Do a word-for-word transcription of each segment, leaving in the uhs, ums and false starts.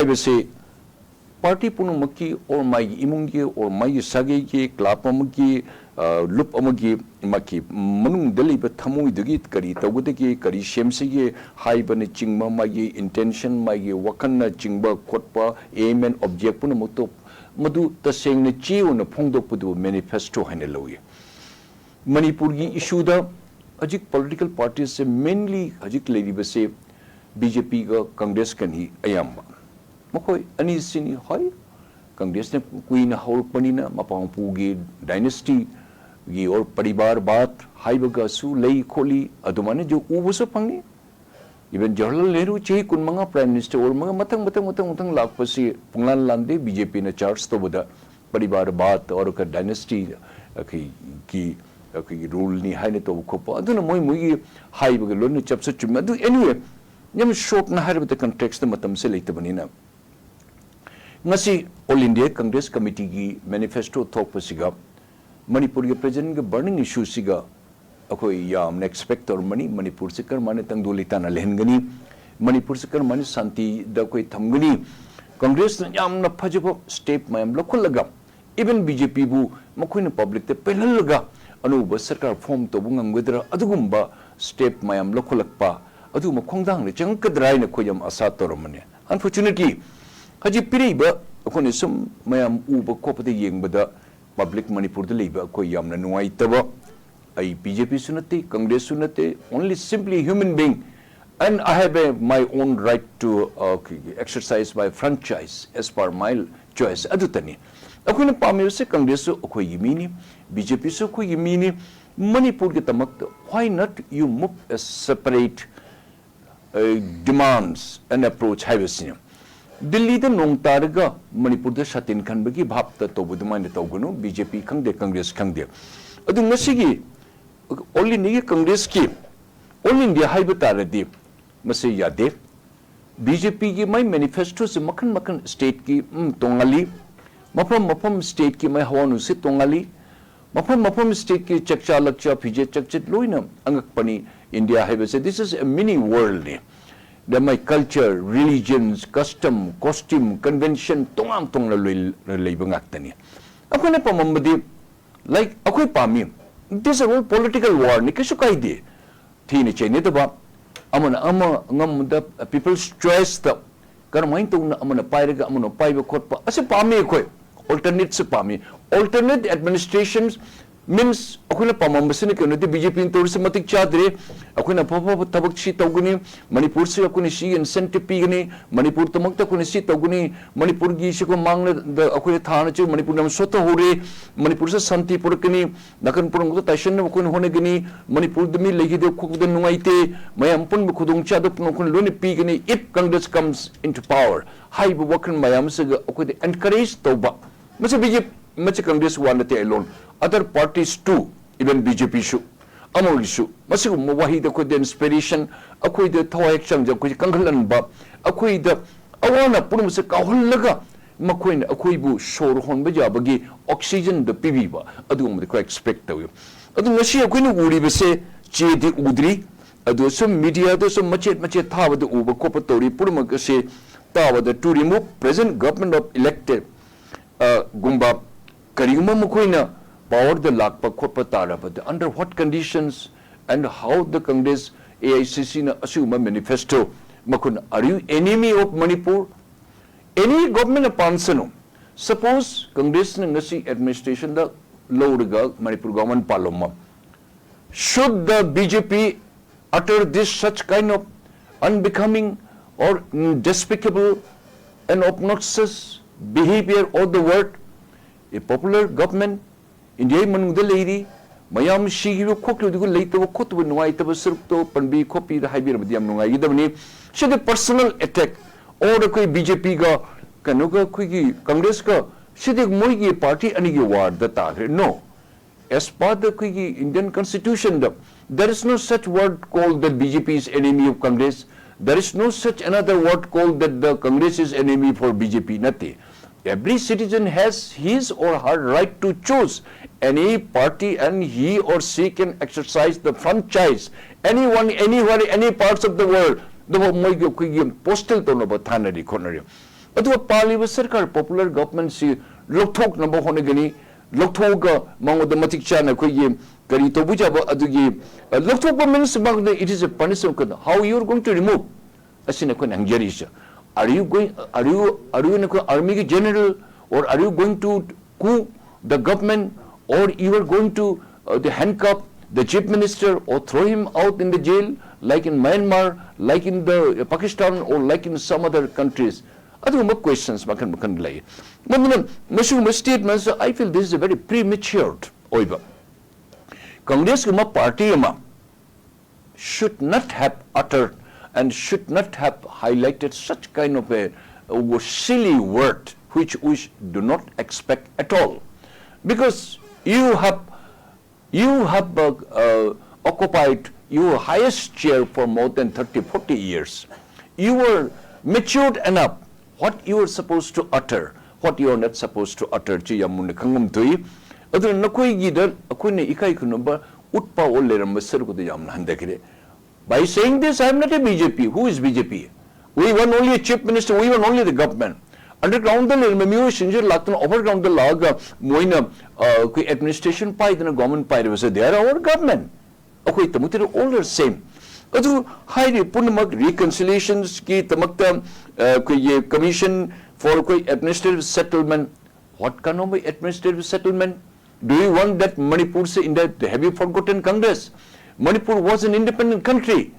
ꯍꯥꯏꯕꯁꯤ ꯄꯥꯔꯇꯤ ꯄꯨꯝꯅꯃꯛꯀꯤ, ꯑꯣꯔ ꯃꯥꯒꯤ ꯏꯃꯨꯡꯒꯤ, ꯑꯣꯔ ꯃꯥꯒꯤ ꯁꯥꯒꯩꯒꯤ, ꯀ꯭ꯂꯕ ꯑꯃꯒꯤ, ꯑ, ꯂꯨꯞ ꯑꯃꯒꯤ, ꯃꯥꯒꯤ ꯃꯅꯨꯡꯗ ꯂꯩꯕ ꯊꯃꯣꯏꯗꯨꯒꯤ ꯀꯔꯤ ꯇꯧꯒꯗꯒꯦ, ꯀꯔꯤ ꯁꯦꯝꯁꯤꯒꯦ ꯍꯥꯏꯕꯅꯆꯤꯡꯕ, ꯃꯥꯒꯤ intention, ꯃꯥꯒꯤ ꯋꯥꯈꯜꯅꯆꯤꯡꯕ ꯈꯣꯠꯄ, aim and object ꯄꯨꯝꯅꯃꯛꯇꯣ ꯃꯗꯨ ꯇꯁꯦꯡꯅ ꯆꯦ ꯑꯣꯏꯅ ꯐꯣꯡꯗꯣꯛꯄꯗꯨ manifesto ꯍꯥꯏꯅ ꯂꯧꯏ꯫ ꯃꯅꯤꯄꯨꯔꯒꯤ ꯏꯁꯨꯗ ꯍꯧꯖꯤꯛ political parties ꯁꯦ, mainly ꯍꯧꯖꯤꯛ ꯂꯩꯔꯤꯕꯁꯦ ꯕꯤ ꯖꯦ ꯄꯤꯒ ꯀꯪꯒ꯭ꯔꯦꯁꯀꯅꯤ ꯑꯌꯥꯝꯕ꯫ ꯃꯈꯣꯏ ꯑꯅꯤꯁꯤꯅꯤ꯫ ꯍꯣꯏ, ꯀꯪꯒ꯭ꯔꯦꯁꯅ ꯀꯨꯏꯅ ꯍꯧꯔꯛꯄꯅꯤꯅ ꯃꯄꯥ ꯃꯄꯨꯒꯤ dynasty ꯒꯤ ꯑꯣꯔ ꯄꯔꯤꯕꯥꯔ ꯕꯥꯠ ꯍꯥꯏꯕꯒꯁꯨ ꯂꯩ ꯈꯣꯠꯂꯤ, ꯑꯗꯨꯃꯥꯏꯅꯁꯨ ꯎꯕꯁꯨ ꯐꯪꯉꯤ꯫ Even ꯖꯋꯥꯍꯔꯂꯥꯜ ꯅꯦꯍꯔꯨ ꯆꯍꯤ ꯀꯨꯟꯃꯉꯥ Prime Minister ꯑꯣꯏꯔꯝꯃꯒ ꯃꯊꯪ ꯃꯊꯪ ꯃꯊꯪ ꯃꯊꯪ ꯂꯥꯛꯄꯁꯤ ꯄꯨꯡꯂꯥꯟ ꯂꯥꯟꯗꯦ꯫ ꯕꯤ ꯖꯦ ꯄꯤꯅ charge ꯇꯧꯕꯗ ꯄꯔꯤꯕꯥꯔ ꯕꯥꯠ ꯑꯣꯔ dynasty ꯑꯩꯈꯣꯏꯒꯤ, ꯑꯩꯈꯣꯏꯒꯤ rule ꯅꯤ ꯍꯥꯏꯅ ꯇꯧꯕ ꯈꯣꯠꯄ, ꯑꯗꯨꯅ ꯃꯣꯏ ꯃꯣꯏꯒꯤ ꯍꯥꯏꯕꯒ ꯂꯣꯏꯅ ꯆꯞꯁꯨ ꯆꯨꯝꯃꯤ꯫ ꯑꯗꯨ anyway, ꯌꯥꯝ short ꯅ ꯍꯥꯏꯔꯕꯗ context ꯇ ꯃꯇꯝꯁꯦ ꯂꯩꯇꯕꯅꯤꯅ, ꯉꯁꯤ All India Congress Committee ꯒꯤ manifesto ꯊꯣꯛꯄꯁꯤꯒ ꯃꯅꯤꯄꯨꯔꯒꯤ present ꯒꯤ burning issue ꯁꯤꯒ ꯑꯩꯈꯣꯏ ꯌꯥꯝꯅ expect ꯇꯧꯔꯝꯕꯅꯤ꯫ ꯃꯅꯤꯄꯨꯔꯁꯤ ꯀꯔꯝꯍꯥꯏꯅ ꯇꯪꯗꯨ ꯂꯩꯇꯥꯅ ꯂꯩꯍꯟꯒꯅꯤ, ꯃꯅꯤꯄꯨꯔꯁꯤ ꯀꯔꯝꯍꯥꯏꯅ ꯁꯥꯟꯇꯤꯗ ꯑꯩꯈꯣꯏ ꯊꯝꯒꯅꯤ, ꯀꯪꯒ꯭ꯔꯦꯁꯅ ꯌꯥꯝꯅ ꯐꯖꯕ step ꯃꯌꯥꯝ ꯂꯧꯈꯠꯂꯒ, even ꯕꯤ ꯖꯦ ꯄꯤ ꯕꯨ ꯃꯈꯣꯏꯅ public ꯇ ꯄꯦꯜꯍꯜꯂꯒ ꯑꯅꯧꯕ ꯁꯔꯀꯥꯔ form ꯇꯧꯕ ꯉꯝꯒꯗ꯭ꯔꯥ, ꯑꯗꯨꯒꯨꯝꯕ step ꯃꯌꯥꯝ ꯂꯧꯈꯠꯂꯛꯄ, ꯑꯗꯨꯒꯨꯝꯕ ꯈꯣꯡꯊꯥꯡꯗ ꯆꯪꯉꯛꯀꯗ꯭ꯔꯥ ꯍꯥꯏꯅ ꯑꯩꯈꯣꯏ ꯌꯥꯝ ꯑꯁꯥ ꯇꯧꯔꯝꯕꯅꯤ꯫ Unfortunately, ꯍꯧꯖꯤꯛ ꯄꯤꯔꯛꯏꯕ ꯑꯩꯈꯣꯏꯅ ꯁꯨꯝ ꯃꯌꯥꯝ ꯎꯕ ꯈꯣꯠꯄꯗ ꯌꯦꯡꯕꯗ, public ꯃꯅꯤꯄꯨꯔꯗ ꯂꯩꯕ ꯑꯩꯈꯣꯏ ꯌꯥꯝꯅ ꯅꯨꯡꯉꯥꯏꯇꯕ꯫ ꯑꯩ ꯕꯤ ꯖꯦ ꯄꯤ ꯁꯨ ꯅꯠꯇꯦ, ꯀꯪꯒ꯭ꯔꯦꯁꯁꯨ ꯅꯠꯇꯦ, only simply human being, and I have a, my own right to, uh, exercise my franchise as per my choice ꯑꯗꯨꯇꯅꯤ꯫ ꯑꯩꯈꯣꯏꯅ ꯄꯥꯝꯃꯤꯕꯁꯦ ꯀꯪꯒ꯭ꯔꯦꯁꯁꯨ ꯑꯩꯈꯣꯏꯒꯤ ꯃꯤꯅꯤ, ꯕꯤ ꯖꯦ ꯄꯤ ꯁꯨ ꯑꯩꯈꯣꯏꯒꯤ ꯃꯤꯅꯤ꯫ ꯃꯅꯤꯄꯨꯔꯒꯤꯗꯃꯛꯇ why not you move a separate, uh, demands and approach ꯍꯥꯏꯕꯁꯤꯅꯤ꯫ ꯗꯤꯜꯂꯤꯗ ꯅꯣꯡ ꯇꯥꯔꯒ ꯃꯅꯤꯄꯨꯔꯗ ꯁꯥꯇꯤꯟ ꯈꯟꯕꯒꯤ ꯚꯥꯞꯇ ꯇꯧꯕ ꯑꯗꯨꯃꯥꯏꯅ ꯇꯧꯒꯅꯨ, ꯕꯤ ꯖꯦ ꯄꯤ ꯈꯪꯗꯦ, ꯀꯪꯒ꯭ꯔꯦꯁ ꯈꯪꯗꯦ꯫ ꯑꯗꯨ ꯉꯁꯤꯒꯤ All India ꯀꯪꯒ꯭ꯔꯦꯁꯀꯤ, All India ꯍꯥꯏꯕ ꯇꯥꯔꯗꯤ ꯃꯁꯤ ꯌꯥꯗꯦ꯫ ꯕꯤ ꯖꯦ ꯄꯤ ꯒꯤ ꯃꯥꯏ manifesto ꯁꯤ ꯃꯈꯜ ꯃꯈꯜ state ꯀꯤ, ꯎꯝ, ꯇꯣꯉꯥꯜꯂꯤ꯫ ꯃꯐꯝ ꯃꯐꯝ state ꯀꯤ ꯃꯥꯏ ꯍꯋꯥ ꯅꯨꯡꯁꯤꯠ ꯇꯣꯉꯥꯜꯂꯤ꯫ ꯃꯐꯝ ꯃꯐꯝ state ꯀꯤ ꯆꯥꯛꯆꯥ ꯂꯛꯆꯥ ꯐꯤꯖꯦꯠ ꯆꯥꯛꯆꯦꯠ ꯂꯣꯏꯅ ꯑꯉꯛꯄꯅꯤ꯫ India ꯍꯥꯏꯕꯁꯦ, this is a mini world ꯅꯤ꯫ ꯗ ꯃꯥꯏ culture, Religions, custom, costume, convention ꯇꯣꯉꯥꯟ ꯇꯣꯉꯥꯟꯅ ꯂꯣꯏ-, ꯂꯩꯕ ꯉꯥꯛꯇꯅꯤ꯫ ꯑꯩꯈꯣꯏꯅ ꯄꯥꯝꯃꯝꯕꯗꯤ, ꯂꯥꯏꯛ, ꯑꯩꯈꯣꯏ ꯄꯥꯝꯃꯤ, ꯗꯤꯁ ꯑꯣꯜ ꯄꯣꯂꯤꯇꯤꯀꯦꯜ ꯋꯥꯔꯅꯤ, ꯀꯩꯁꯨ ꯀꯥꯏꯗꯦ꯫ ꯊꯤꯅ ꯆꯩꯅꯗꯕ, ꯑꯃꯅ ꯑꯃ ꯉꯝꯕꯗ ꯄꯤꯄꯜꯁ ꯆꯣꯏꯁꯇ ꯀꯔꯝꯍꯥꯏꯅ ꯇꯧꯅ ꯑꯃꯅ ꯄꯥꯏꯔꯒ ꯑꯃꯅ ꯄꯥꯏꯕ ꯈꯣꯠꯄ ꯑꯁꯤ ꯄꯥꯝꯃꯤ ꯑꯩꯈꯣꯏ꯫ ꯑꯣꯜꯇꯔꯅꯦꯠꯁꯤ ꯄꯥꯝꯃꯤ꯫ ꯑꯣꯜꯇꯔꯅꯦꯠ ꯑꯦꯗꯃꯤꯅꯤꯁꯇ꯭ꯔꯦꯁꯟ ꯃꯤꯟꯁ ꯑꯩꯈꯣꯏꯅ ꯄꯥꯝꯃꯝꯕꯁꯤꯅ ꯀꯩꯅꯣꯗꯤ ꯕꯤ ꯖꯦ ꯄꯤꯅ ꯇꯧꯔꯤꯁꯤ ꯃꯇꯤꯛ ꯆꯥꯗ꯭ꯔꯦ꯫ ꯑꯩꯈꯣꯏꯅ ꯑꯐ ꯑꯐꯕ ꯊꯕꯛꯁꯤ ꯇꯧꯒꯅꯤ, ꯃꯅꯤꯄꯨꯔꯁꯤ ꯑꯩꯈꯣꯏꯅ ꯁꯤ ꯏꯟꯁꯦꯟꯇꯤꯞ ꯄꯤꯒꯅꯤ, ꯃꯅꯤꯄꯨꯔꯗꯃꯛꯇ ꯑꯩꯈꯣꯏꯅ ꯁꯤ ꯇꯧꯒꯅꯤ, ꯃꯅꯤꯄꯨꯔꯒꯤꯁꯤ ꯑꯩꯈꯣꯏ ꯃꯥꯡꯂꯗ ꯑꯩꯈꯣꯏꯅ ꯊꯥꯅ ꯆꯦ ꯃꯅꯤꯄꯨꯔ ꯌꯥꯝ ꯁꯣꯠꯊꯍꯧꯔꯦ, ꯃꯅꯤꯄꯨꯔꯁꯤ ꯁꯥꯟꯇꯤ ꯄꯨꯔꯛꯀꯅꯤ, ꯅꯥꯀꯟ ꯄꯨꯝꯅꯃꯛꯇ ꯇꯥꯏꯁꯟꯅꯕ ꯑꯩꯈꯣꯏꯅ ꯍꯣꯠꯅꯒꯅꯤ, ꯃꯅꯤꯄꯨꯔꯗ ꯃꯤ ꯂꯩꯈꯤꯗꯕ ꯈꯣꯠꯈꯤꯗꯕ ꯅꯨꯡꯉꯥꯏꯇꯦ, ꯃꯌꯥꯝ ꯄꯨꯟꯕ ꯈꯨꯗꯣꯡꯆꯥꯗꯕ ꯄꯨꯝꯅꯃꯛ ꯑꯩꯈꯣꯏꯅ ꯂꯣꯏꯅ ꯄꯤꯒꯅꯤ, if Congress comes into power ꯍꯥꯏꯕ ꯋꯥꯈꯜ ꯃꯌꯥꯝ ꯑꯁꯤꯒ ꯑꯩꯈꯣꯏꯗ ꯑꯦꯟꯀꯔꯦꯖ ꯇꯧꯕ꯫ ꯃꯁꯤ ꯕꯤ ꯖꯦ ꯄꯤ, ꯃꯁꯤ ꯀꯪꯒ꯭ꯔꯦꯁ ꯋꯥ ꯅꯠꯇꯦ alone, other parties too, even B J ꯄꯤꯁꯨ, ꯑꯃꯒꯤꯁꯨ ꯃꯁꯤꯒꯨꯝꯕ ꯋꯥꯍꯩꯗ ꯑꯩꯈꯣꯏꯗ ꯏꯟꯁꯄꯤꯔꯦꯁꯟ, ꯑꯩꯈꯣꯏꯗ ꯊꯋꯥꯏ ꯍꯛꯆꯥꯡꯁꯦ ꯑꯩꯈꯣꯏꯁꯦ ꯀꯟꯈꯠꯍꯟꯕ, ꯑꯩꯈꯣꯏꯗ ꯑꯋꯥ ꯑꯅꯥ ꯄꯨꯝꯅꯃꯛꯁꯦ ꯀꯥꯎꯍꯜꯂꯒ ꯃꯈꯣꯏꯅ ꯑꯩꯈꯣꯏꯕꯨ ꯁꯣꯔ ꯍꯣꯟꯕ ꯌꯥꯕꯒꯤ ꯑꯣꯛꯁꯤꯖꯟꯗ ꯄꯤꯕꯤꯕ, ꯑꯗꯨꯒꯨꯝꯕꯗꯤ ꯑꯩꯈꯣꯏ ꯑꯦꯛꯁꯄꯦꯛ ꯇꯧꯏ꯫ ꯑꯗꯨ ꯉꯁꯤ ꯑꯩꯈꯣꯏꯅ ꯎꯔꯤꯕꯁꯦ ꯆꯦꯗꯤ ꯎꯗ꯭ꯔꯤ, ꯑꯗꯨ ꯁꯨꯝ ꯃꯤꯗꯤꯌꯥꯗ ꯁꯨꯝ ꯃꯆꯦꯠ ꯃꯆꯦꯠ ꯊꯥꯕꯗ ꯎꯕ ꯈꯣꯠꯄ ꯇꯧꯔꯤ꯫ ꯄꯨꯝꯅꯃꯛ ꯑꯁꯤ ꯇꯥꯕꯗ to remove present government of elected ꯑ, ꯒꯨꯝꯕ ꯀꯔꯤꯒꯨꯝꯕ ꯃꯈꯣꯏꯅ ꯄꯥꯋꯔꯗ ꯂꯥꯛꯄ ꯈꯣꯠꯄ ꯇꯥꯔꯕꯗ, under what conditions and how the Congress, A I C C ꯅ ꯑꯁꯤꯒꯨꯝꯕ ꯃꯦꯅꯤꯐꯦꯁꯇꯣ ꯃꯈꯣꯏꯅ, are you enemy of Manipur? Any government ꯄꯥꯟꯁꯅꯨ, ꯁꯄꯣꯁ ꯀꯪꯒ꯭ꯔꯦꯁꯅ ꯉꯁꯤ ꯑꯦꯗꯃꯤꯅꯤꯁꯇ꯭ꯔꯦꯁꯟꯗ ꯂꯧꯔꯒ ꯃꯅꯤꯄꯨꯔ ꯒꯣꯚꯔꯟꯃꯦꯟꯠ ꯄꯥꯜꯂꯝꯃ, should the B J P utter this such kind of unbecoming or despicable and obnoxious behavior or the word? A popular government, ꯏꯟꯗꯤꯌꯥꯒꯤ ꯃꯅꯨꯡꯗ ꯂꯩꯔꯤ, ꯃꯌꯥꯝ ꯁꯤꯈꯤꯕ ꯈꯣꯠꯈꯤꯕꯗꯨꯒ ꯂꯩꯇꯕ ꯈꯣꯠꯇꯕ ꯅꯨꯡꯉꯥꯏꯇꯕ ꯁꯔꯨꯛꯇꯣ ꯄꯟꯕꯤ ꯈꯣꯠꯄꯤꯗ ꯍꯥꯏꯕꯤꯔꯕꯗꯤ ꯌꯥꯝ ꯅꯨꯡꯉꯥꯏꯒꯗꯕꯅꯤ꯫ ꯁꯤꯗꯤ ꯄꯔꯁꯣꯅꯦꯜ ꯑꯦꯇꯦꯛ ꯑꯣꯔ ꯑꯩꯈꯣꯏ ꯕꯤ ꯖꯦ ꯄꯤꯒ ꯀꯩꯅꯣꯒ ꯑꯩꯈꯣꯏꯒꯤ ꯀꯪꯒ꯭ꯔꯦꯁꯀ, ꯁꯤꯗꯤ ꯃꯣꯏꯒꯤ ꯄꯥꯔꯇꯤ ꯑꯅꯤꯒꯤ ꯋꯥꯔꯗ ꯇꯥꯈ꯭ꯔꯦ꯫ No, as per the ꯑꯩꯈꯣꯏꯒꯤ Indian Constitution the, there is no such word called that B J P is enemy of Congress. There is no such another word called that the Congress is enemy for B J P. ꯅꯠꯇꯦ꯫ Every citizen has his or her right to choose any party and he or she can exercise the franchise anyone, anywhere, any parts of the world. ꯑꯗꯨꯕꯨ ꯃꯣꯏꯒꯤ ꯑꯩꯈꯣꯏꯒꯤ postal ꯇꯧꯅꯕ ꯊꯥꯅꯔꯤ ꯈꯣꯠꯅꯔꯤ꯫ ꯑꯗꯨꯒ ꯄꯥꯜꯂꯤꯕ ꯁꯔꯀꯥꯔ popular government ꯁꯤ ꯂꯧꯊꯣꯛꯅꯕ ꯍꯣꯠꯅꯒꯅꯤ, ꯂꯧꯊꯣꯛꯑꯒ ꯃꯉꯣꯟꯗ ꯃꯇꯤꯛ ꯆꯥꯅ ꯑꯩꯈꯣꯏꯒꯤ ꯀꯔꯤ ꯇꯧꯕ ꯌꯥꯕ ꯑꯗꯨꯒꯤ, ꯑ, ꯂꯧꯊꯣꯛꯄ means ꯃꯥꯒꯤ it is a punishment. How you are going to remove? ꯑꯁꯤꯅ ꯑꯩꯈꯣꯏꯅ ꯍꯪꯖꯔꯤꯁꯦ꯫ Are you going, are you, are you ꯑꯩꯈꯣꯏ army ꯒꯤ general, or are you going to coup the government, or you are going to, uh, the handcuff the chief minister or throw him out in the jail, like in Myanmar, like in the, uh, Pakistan, or like in some other countries? ꯑꯗꯨꯒꯨꯝꯕ questions ꯃꯈꯜ ꯃꯈꯜ ꯂꯩ꯫ ꯃꯗꯨꯅ ꯃꯁꯤꯒꯨꯝꯕ statements, I feel this is a very premature ꯑꯣꯏꯕ꯫ Congress ꯀꯨꯝꯕ party ꯑꯃ should not have uttered and should not have highlighted such kind of a, uh, silly word which we do not expect at all. Because you have, you have, uh, uh, occupied your highest chair for more than thirty, forty years. You were matured enough what you are supposed to utter, what you are not supposed to utter ꯁꯤ ꯌꯥꯝ ꯃꯨꯟꯅ ꯈꯪꯐꯝ ꯊꯣꯛꯏ꯫ ꯑꯗꯨꯅ ꯅꯈꯣꯏꯒꯤꯗ ꯑꯩꯈꯣꯏꯅ ꯏꯀꯥꯏ ꯈꯨꯝꯅꯕ ꯎꯠꯄ ꯑꯣ ꯂꯩꯔꯝꯕ ꯁꯔꯨꯛ ꯑꯗꯨ ꯌꯥꯝꯅ ꯍꯟꯊꯈ꯭ꯔꯦ꯫ By saying this, I am not a B J P. Who is B J P? We want only a chief minister, we want only the government. Underground ꯗ ꯂꯩꯔꯝꯕ ꯃꯤꯑꯣꯏꯁꯤꯡꯁꯦ ꯂꯥꯛꯇꯨꯅ overground ꯗ ꯂꯥꯛꯑꯒ ꯃꯣꯏꯅ, ꯑ, ꯑꯩꯈꯣꯏ administration ꯄꯥꯏꯗꯅ government ꯄꯥꯏꯔꯤꯕꯁꯦ, they are our government. ꯑꯩꯈꯣꯏ ꯇꯃꯨꯛꯇꯗ all are same. ꯑꯗꯨ ꯍꯥꯏꯔꯤꯕ ꯄꯨꯝꯅꯃꯛ reconciliations ꯀꯤ ꯗꯃꯛꯇ, ꯑ, ꯑꯩꯈꯣꯏꯒꯤ commission for ꯑꯩꯈꯣꯏ administrative settlement, what kind of administrative settlement? Do you want that Manipur say in that, have you forgotten Congress? Manipur was an independent country,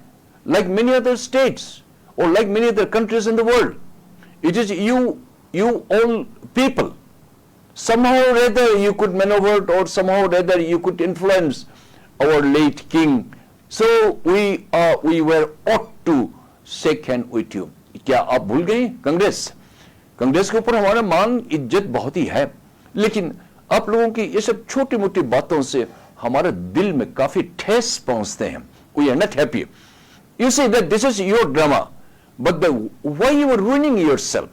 like many other states or like many other countries in the world. It is you, you all people. Somehow or other you could maneuver or somehow or other you could influence our late king. So we are, we were ought to shake hand with you. क्या आप भूल गए कांग्रेस? कांग्रेस के ऊपर हमारा मान इज्जत बहुत ही है, लेकिन आप लोगों की ये सब छोटी मोटी बातों से हमारे दिल में काफी ठेस पहुंचते हैं। We are not happy. You say that this is your drama, but the, why you are ruining yourself?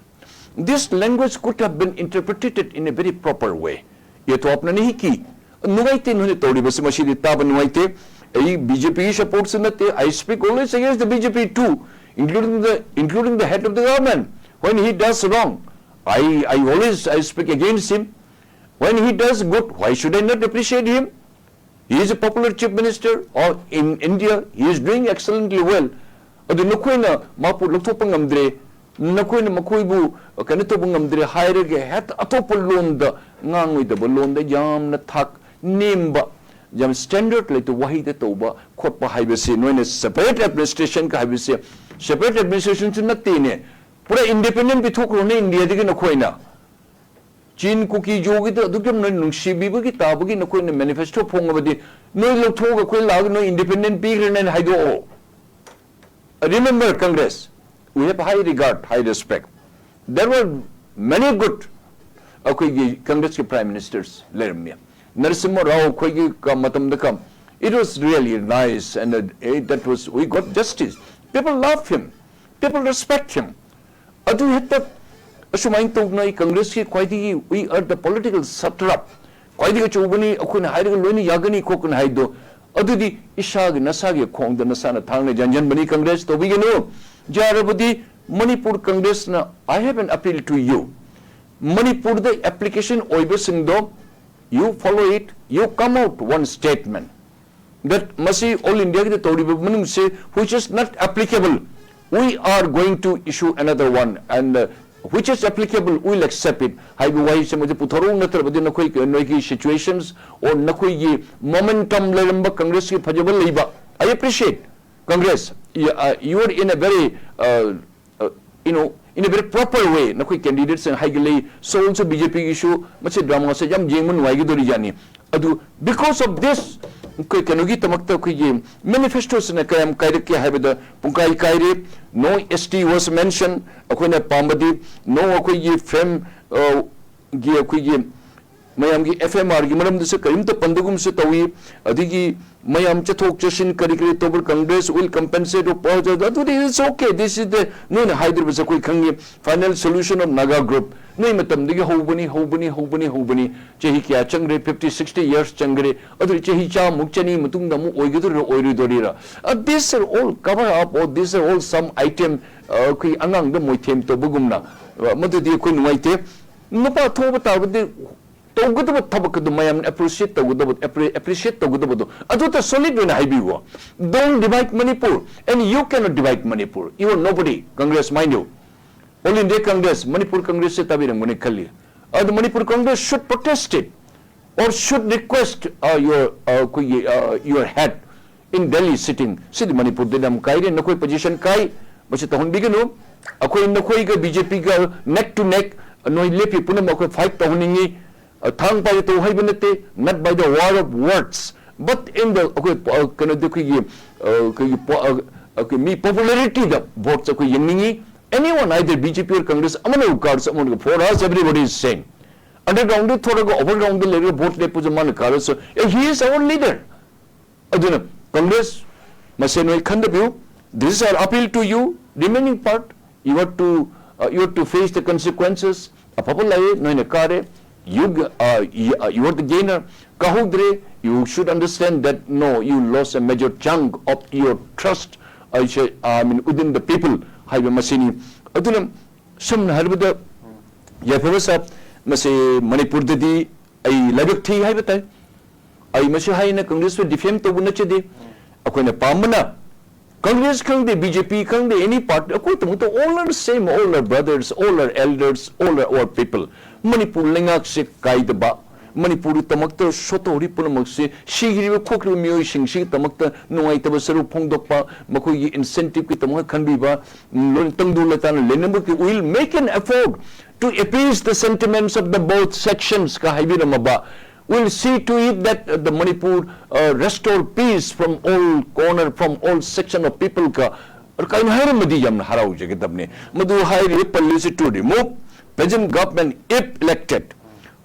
This language could have been interpreted in a very proper way. ये तो आपने नहीं की। ꯅꯨꯡꯉꯥꯏꯇꯦ ꯅꯣꯏꯅ ꯇꯧꯔꯤꯕꯁꯤ, ꯃꯁꯤꯗꯤ ꯇꯥꯕ ꯅꯨꯡꯉꯥꯏꯇꯦ꯫ ꯑꯩ B J P ꯒꯤ supportꯁꯨ ꯅꯠꯇꯦ, I speak always against the B J P too. including the, including the head of the government. When he does wrong, I, I always, I speak against him. When he does good, why should I not appreciate him? He is a popular chief minister of, in India. He is doing excellently well. ꯑꯗꯨ ꯅꯈꯣꯏꯅ ꯃꯍꯥꯛꯄꯨ ꯂꯧꯊꯣꯛꯄ ꯉꯝꯗ꯭ꯔꯦ, ꯅꯈꯣꯏꯅ ꯃꯈꯣꯏꯕꯨ ꯀꯩꯅꯣ ꯇꯧꯕ ꯉꯝꯗ꯭ꯔꯦ ꯍꯥꯏꯔꯒ, ꯍꯦꯛꯇ ꯑꯇꯣꯞꯄ ꯂꯣꯟꯗ, ꯉꯥꯡꯉꯣꯏꯗꯕ ꯂꯣꯟꯗ, ꯌꯥꯝꯅ ꯊꯥꯛ ꯅꯦꯝꯕ, ꯌꯥꯝ standard ꯂꯩꯇꯕ ꯋꯥꯍꯩꯗ ꯇꯧꯕ ꯈꯣꯠꯄ ꯍꯥꯏꯕꯁꯤ, ꯅꯣꯏꯅ separate administration ꯀ ꯍꯥꯏꯕꯁꯦ, separate administration ꯁꯨ ꯅꯠꯇꯦꯅꯦ, ꯄꯨꯔꯥ independent ꯄꯤꯊꯣꯛꯈ꯭ꯔꯣꯅꯦ ꯏꯟꯗꯤꯌꯥꯗꯒꯤ ꯅꯈꯣꯏꯅ꯫ ꯆꯤꯟ ꯀꯨꯀꯤ ꯖꯣꯒꯤꯗ ꯑꯗꯨꯛ ꯌꯥꯝꯅ ꯅꯨꯡꯁꯤꯕꯤꯕꯒꯤ ꯇꯥꯕꯒꯤ ꯅꯈꯣꯏꯅ manifesto ꯐꯣꯡꯉꯕꯗꯤ, ꯅꯣꯏ ꯂꯧꯊꯣꯛꯑꯒ ꯑꯩꯈꯣꯏ ꯂꯥꯛꯑꯒ ꯅꯣꯏ independent ꯄꯤꯈ꯭ꯔꯅꯦꯅ ꯍꯥꯏꯗꯣꯛꯑꯣ꯫ Remember, Congress, we have high regard, high respect. There were many good ꯑꯩꯈꯣꯏꯒꯤ Congress ꯀꯤ prime ministers ꯂꯩꯔꯝꯃꯤ꯫ ꯅꯔꯁꯤꯝꯍ ꯔꯥꯎ ꯑꯩꯈꯣꯏꯒꯤ ꯀ-, ꯃꯇꯝꯗ ꯀ, it was really nice and, uh, eh, that was, we got justice. People love him. People respect him. ꯑꯗꯨ ꯍꯦꯛꯇ ꯑꯁꯨꯃꯥꯏꯅ ꯇꯧꯗꯅ ꯑꯩ Congress ꯀꯤ ꯈ꯭ꯋꯥꯏꯗꯒꯤ, we are the political satrap, ꯈ꯭ꯋꯥꯏꯗꯒꯤ ꯑꯆꯧꯕꯅꯤ, ꯑꯩꯈꯣꯏꯅ ꯍꯥꯏꯔꯒ ꯂꯣꯏꯅ ꯌꯥꯒꯅꯤ ꯈꯣꯠꯀꯅꯤ ꯍꯥꯏꯗꯣ, ꯑꯗꯨꯗꯤ ꯏꯁꯥꯒꯤ ꯅꯁꯥꯒꯤ ꯈꯣꯡꯗ ꯅꯁꯥꯅ ꯊꯥꯡꯅ ꯌꯥꯟꯁꯤꯟꯕꯅꯤ꯫ Congress ꯇꯧꯕꯤꯒꯅꯨ꯫ ꯌꯥꯔꯕꯗꯤ ꯃꯅꯤꯄꯨꯔ Congress ꯅ, I have an appeal to you. ꯃꯅꯤꯄꯨꯔꯗ application ꯑꯣꯏꯕꯁꯤꯡꯗꯣ, you follow it, you come out one statement that ꯃꯁꯤ All India ꯒꯤꯗ ꯇꯧꯔꯤꯕ ꯃꯅꯨꯡꯁꯦ which is not applicable, we are going to issue another one, and, uh, which is applicable, we'll accept it ꯍꯥꯏꯕ ꯋꯥꯍꯩꯁꯦ ꯃꯗꯨ ꯄꯨꯊꯣꯔꯛꯎ, ꯅꯠꯇ꯭ꯔꯕꯗꯤ ꯅꯈꯣꯏ, ꯅꯣꯏꯒꯤ situations or ꯅꯈꯣꯏꯒꯤ momentum ꯂꯩꯔꯝꯕ Congress ꯀꯤ ꯐꯖꯕ ꯂꯩꯕ, I appreciate Congress, you, uh, you are in a very, uh, uh, you know, in a very proper way, ꯅꯈꯣꯏ candidate ꯁꯤꯡ ꯍꯥꯏꯒꯠꯂꯛꯏ, ꯁꯣꯜꯁꯨ B J P ꯒꯤꯁꯨ ꯃꯁꯤ drama ꯁꯦ ꯌꯥꯝ ꯌꯦꯡꯕ ꯅꯨꯡꯉꯥꯏꯒꯗꯧꯔꯤ ꯌꯥꯅꯤ꯫ ꯑꯗꯨ because of this, ꯑꯩꯈꯣꯏ ꯀꯩꯅꯣꯒꯤꯗꯃꯛꯇ ꯑꯩꯈꯣꯏꯒꯤ manifesto ꯁꯤꯅ ꯀꯌꯥꯝ ꯀꯥꯏꯔꯛꯀꯦ ꯍꯥꯏꯕꯗ ꯄꯨꯡꯀꯥꯏ ꯀꯥꯏꯔꯦ꯫ No S T was mentioned, ꯑꯩꯈꯣꯏꯅ ꯄꯥꯝꯕꯗꯤ no ꯑꯩꯈꯣꯏꯒꯤ frame, ꯑ, ꯒꯤ ꯑꯩꯈꯣꯏꯒꯤ ꯃꯌꯥꯝꯒꯤ F M R ꯒꯤ ꯃꯔꯝꯗꯁꯨ ꯀꯔꯤꯝꯇ ꯄꯟꯗꯒꯨꯝꯁꯨ ꯇꯧꯏ, ꯑꯗꯒꯤ ꯃꯌꯥꯝ ꯆꯠꯊꯣꯛ ꯆꯠꯁꯤꯟ ꯀꯔꯤ ꯀꯔꯤ ꯇꯧꯕ, Congress will compensate of, ꯑꯗꯨꯗꯤ it's okay, this is the, ꯅꯣꯏꯅ ꯍꯥꯏꯗ꯭ꯔꯤꯕꯁꯦ ꯑꯩꯈꯣꯏ ꯈꯪꯉꯤ, final solution of Naga group, ꯅꯣꯏ ꯃꯇꯝꯗꯒꯤ ꯍꯧꯕꯅꯤ, ꯍꯧꯕꯅꯤ, ꯍꯧꯕꯅꯤ, ꯍꯧꯕꯅꯤ꯫ ꯆꯍꯤ ꯀꯌꯥ ꯆꯪꯈ꯭ꯔꯦ? Fifty, sixty years ꯆꯪꯈ꯭ꯔꯦ꯫ ꯑꯗꯨꯗꯤ ꯆꯍꯤ ꯆꯥꯃꯨꯛ, ꯆꯅꯤ ꯃꯇꯨꯡꯗ ꯑꯃꯨꯛ ꯑꯣꯏꯒꯗꯣꯔꯤꯔꯥ, ꯑꯣꯏꯔꯣꯏꯗꯣꯔꯤꯔꯥ? Uh, these are all cover up, or these are all some item, uh, ꯑꯩꯈꯣꯏ ꯑꯉꯥꯡꯗ ꯃꯣꯏꯊꯦꯝ ꯇꯧꯕꯒꯨꯝꯅ, uh, ꯃꯗꯨꯗꯤ ꯑꯩꯈꯣꯏ ꯅꯨꯡꯉꯥꯏꯇꯦ꯫ ꯅꯨꯄꯥ ꯊꯣꯛꯄ ꯇꯥꯔꯕꯗꯤ ꯇꯧꯒꯗꯕ ꯊꯕꯛ ꯑꯗꯨ ꯃꯌꯥꯝꯅ appreciate ꯇꯧꯒꯗꯕ, appre-, appreciate ꯇꯧꯒꯗꯕꯗꯣ ꯑꯗꯨꯇ solid ꯑꯣꯏꯅ ꯍꯥꯏꯕꯤꯌꯨ꯫ Don't divide Manipur, and you cannot divide Manipur. You are nobody, Congress, mind you. All India Congress, Manipur Congress ꯁꯦ ꯇꯥꯕꯤꯔꯝꯒꯅꯤ ꯈꯜꯂꯤ꯫ ꯑꯗꯨ Manipur Congress should protest it, or should request, uh, your, uh, ꯑꯩꯈꯣꯏꯒꯤ, uh, your head in Delhi sitting. ꯁꯤꯗꯤ ꯃꯅꯤꯄꯨꯔꯗ ꯌꯥꯝ ꯀꯥꯏꯔꯦ, ꯅꯈꯣꯏ position ꯀꯥꯏ, ꯃꯁꯤ ꯇꯧꯍꯟꯕꯤꯒꯅꯨ꯫ ꯑꯩꯈꯣꯏ ꯅꯈꯣꯏꯒ BJP ꯒ neck to neck ꯅꯣꯏ ꯂꯦꯞꯄꯤ ꯄꯨꯝꯅꯃꯛ ꯑꯩꯈꯣꯏ fight ꯇꯧꯍꯟꯅꯤꯡꯉꯤ꯫ ꯑ, ꯊꯥꯡ ꯄꯥꯏꯔ ꯇꯧ ꯍꯥꯏꯕ ꯅꯠꯇꯦ, not by the war of words, but in the, ꯑꯩꯈꯣꯏ ꯄ-, ꯑ, ꯀꯩꯅꯣꯗ ꯑꯩꯈꯣꯏꯒꯤ, ꯑ, ꯑꯩꯈꯣꯏꯒꯤ ꯄ-, ꯑ, ꯑꯩꯈꯣꯏ ꯃꯤ popularity ꯗ votes ꯑꯩꯈꯣꯏ ꯌꯦꯡꯅꯤꯡꯉꯤ꯫ Anyone, either BJP or Congress, ꯑꯃꯅ ꯀꯥꯔꯁꯨ ꯑꯃꯅ, for us everybody is same. Underground ꯗ ꯊꯣꯛꯂꯒ overground ꯗ ꯂꯩꯔꯒ vote ꯂꯦꯞꯄꯁꯨ ꯃꯥꯅ ꯀꯥꯔꯁꯨ, ꯑꯦ, he is our leader. ꯑꯗꯨꯅ Congress ꯃꯁꯦꯟ ꯅꯣꯏ ꯈꯟꯗꯕꯤꯌꯨ꯫ This is our appeal to you, remaining part, you have to, uh, you have to face the consequences. ꯑꯐꯕ ꯂꯥꯛꯑꯦ, ꯅꯣꯏꯅ ꯀꯥꯔꯦ, you, uh, you, uh, you are the gainer. ꯀꯥꯍꯧꯗ꯭ꯔꯦ, you should understand that no, you lost a major chunk of your trust, I say, I mean, within the people ꯍꯥꯏꯕ ꯃꯁꯤꯅꯤ꯫ ꯑꯗꯨꯅ ꯁꯝꯅ ꯍꯥꯏꯔꯕꯗ, ꯌꯥꯏꯐꯕ ꯁꯥꯍꯕ, ꯃꯁꯤ ꯃꯅꯤꯄꯨꯔꯗꯗꯤ ꯑꯩ ꯂꯥꯏꯕꯛ ꯊꯤ ꯍꯥꯏꯕ ꯇꯥꯏ꯫ ꯑꯩ ꯃꯁꯤ ꯍꯥꯏꯅ Congress ꯄꯨ defame ꯇꯧꯕ ꯅꯠꯆꯗꯦ꯫ ꯑꯩꯈꯣꯏꯅ ꯄꯥꯝꯕꯅ Congress ꯈꯪꯗꯦ, BJP ꯈꯪꯗꯦ, any party, ꯑꯩꯈꯣꯏ ꯇꯃꯛꯇ all are same, all are brothers, all are elders, all are our people. Manipur ꯂꯩꯉꯥꯛꯁꯦ ꯀꯥꯏꯗꯕ, ꯃꯅꯤꯄꯨꯔꯒꯤꯗꯃꯛꯇ ꯁꯣꯠꯇꯧꯔꯤ ꯄꯨꯝꯅꯃꯛꯁꯦ, ꯁꯤꯈ꯭ꯔꯤꯕ ꯈꯣꯠꯈ꯭ꯔꯤꯕ ꯃꯤꯑꯣꯏꯁꯤꯡꯁꯤꯒꯤꯗꯃꯛꯇ ꯅꯨꯡꯉꯥꯏꯇꯕ ꯁꯔꯨꯛ ꯐꯣꯡꯗꯣꯛꯄ, ꯃꯈꯣꯏꯒꯤ incentive ꯀꯤꯗꯃꯛ ꯈꯟꯕꯤꯕ, ꯎꯝ, ꯂꯣꯏꯅ ꯇꯪꯗꯨ ꯂꯩꯇꯥꯅ ꯂꯩꯅꯕꯒꯤ, will make an effort to appease the sentiments of the both sections ꯀ ꯍꯥꯏꯕꯤꯔꯝꯃꯕ, will see to it that, uh, the Manipur, uh, restore peace from all corner, from all section of people ꯀ ꯀꯥꯏꯅ ꯍꯥꯏꯔꯝꯃꯗꯤ ꯌꯥꯝꯅ ꯍꯔꯥꯎꯖꯒꯗꯕꯅꯤ꯫ ꯃꯗꯨ ꯍꯥꯏꯔꯤꯕ ꯄꯜꯂꯤꯁꯤ to remove present government if elected,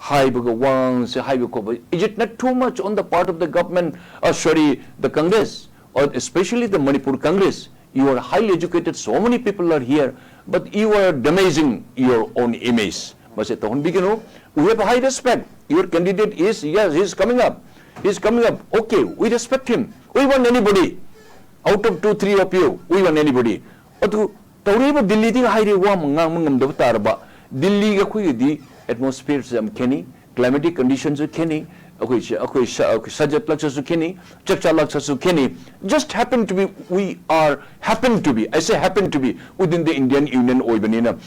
ꯍꯥꯏꯕꯒ ꯋꯥꯉꯥꯡꯁꯦ ꯍꯥꯏꯕ ꯈꯣꯠꯄ, is it not too much on the part of the government, uh, sorry, the Congress, or especially the Manipur Congress? You are highly educated, so many people are here, but you are damaging your own image. ꯃꯁꯤ ꯇꯧꯍꯟꯕꯤꯒꯅꯨ. We have high respect. Your candidate is, yes, he is coming up. He is coming up. Okay, we respect him. We want anybody. Out of two, three of you, we want anybody. ꯑꯗꯨ ꯇꯧꯔꯤꯕ ꯗꯤꯜꯂꯤꯗꯤ ꯍꯥꯏꯔꯤ ꯋꯥ ꯑꯃ ꯉꯥꯡꯕ ꯉꯝꯗꯕ ꯇꯥꯔꯕ? ꯗꯤꯜꯂꯤꯒ ꯑꯩꯈꯣꯏꯒꯗꯤ atmosphereꯁꯦ ꯌꯥꯝ ꯈꯦꯠꯅꯩ, climatic conditionꯁꯨ ꯈꯦꯠꯅꯩ, ꯑꯩꯈꯣꯏ ꯁ-, ꯑꯩꯈꯣꯏ ꯁ-, ꯑꯩꯈꯣꯏ ꯁꯖꯠ ꯂꯛꯆꯠꯁꯨ ꯈꯦꯠꯅꯩ, ꯆꯥꯛꯆꯥ ꯂꯛꯆꯠꯁꯨ ꯈꯦꯠꯅꯩ. Just happen to be, we are, happen to be, I say happen to be, within the Indian Union ꯑꯣꯏꯕꯅꯤꯅ,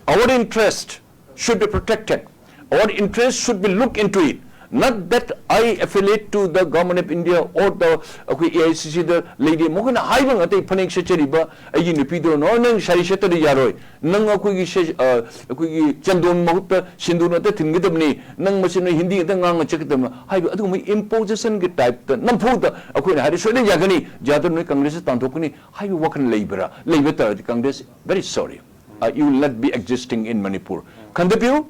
our interest should be protected. Our interest should be looked into it. Not that I affiliate to the government of India or the ꯑꯩꯈꯣꯏ A I C Cꯗ ꯂꯩꯔꯤ, ꯃꯈꯣꯏꯅ ꯍꯥꯏꯕ ꯉꯥꯛꯇ ꯐꯅꯦꯛ ꯁꯦꯠꯆꯔꯤꯕ ꯑꯩꯒꯤ ꯅꯨꯄꯤꯗꯣ, "No, ꯅꯪ ꯁꯥꯔꯤ ꯁꯦꯠꯇ꯭ꯔꯗꯤ ꯌꯥꯔꯣꯏ, ꯅꯪ ꯑꯩꯈꯣꯏꯒꯤ ꯁꯦ-, ꯑ, ꯑꯩꯈꯣꯏꯒꯤ ꯆꯟꯗꯣꯟ ꯃꯍꯨꯠꯇ ꯁꯤꯟꯗꯨꯔ ꯉꯥꯛꯇ ꯊꯤꯟꯒꯗꯕꯅꯤ, ꯅꯪ ꯃꯁꯤ ꯅꯣꯏ ꯍꯤꯟꯗꯤ ꯉꯥꯛꯇ ꯉꯥꯡꯉ ꯆꯠꯀꯗꯕꯅꯤ" ꯍꯥꯏꯕ ꯑꯗꯨꯒꯨꯝꯕ impositionꯒꯤ typeꯇ ꯅꯝꯐꯨꯗ ꯑꯩꯈꯣꯏꯅ ꯍꯥꯏꯔꯦ, "ꯁꯣꯏꯗꯅ ꯌꯥꯒꯅꯤ, ꯌꯥꯗ꯭ꯔ ꯅꯣꯏ ꯀꯪꯒ꯭ꯔꯦꯁꯇ ꯇꯥꯟꯊꯣꯛꯀꯅꯤ" ꯍꯥꯏꯕ ꯋꯥꯈꯜ ꯂꯩꯕ꯭ꯔꯥ? ꯂꯩꯕ ꯇꯥꯔꯗꯤ Congress, very sorry, uh, you will not be existing in Manipur. ꯈꯟꯊꯕꯤꯌꯨ,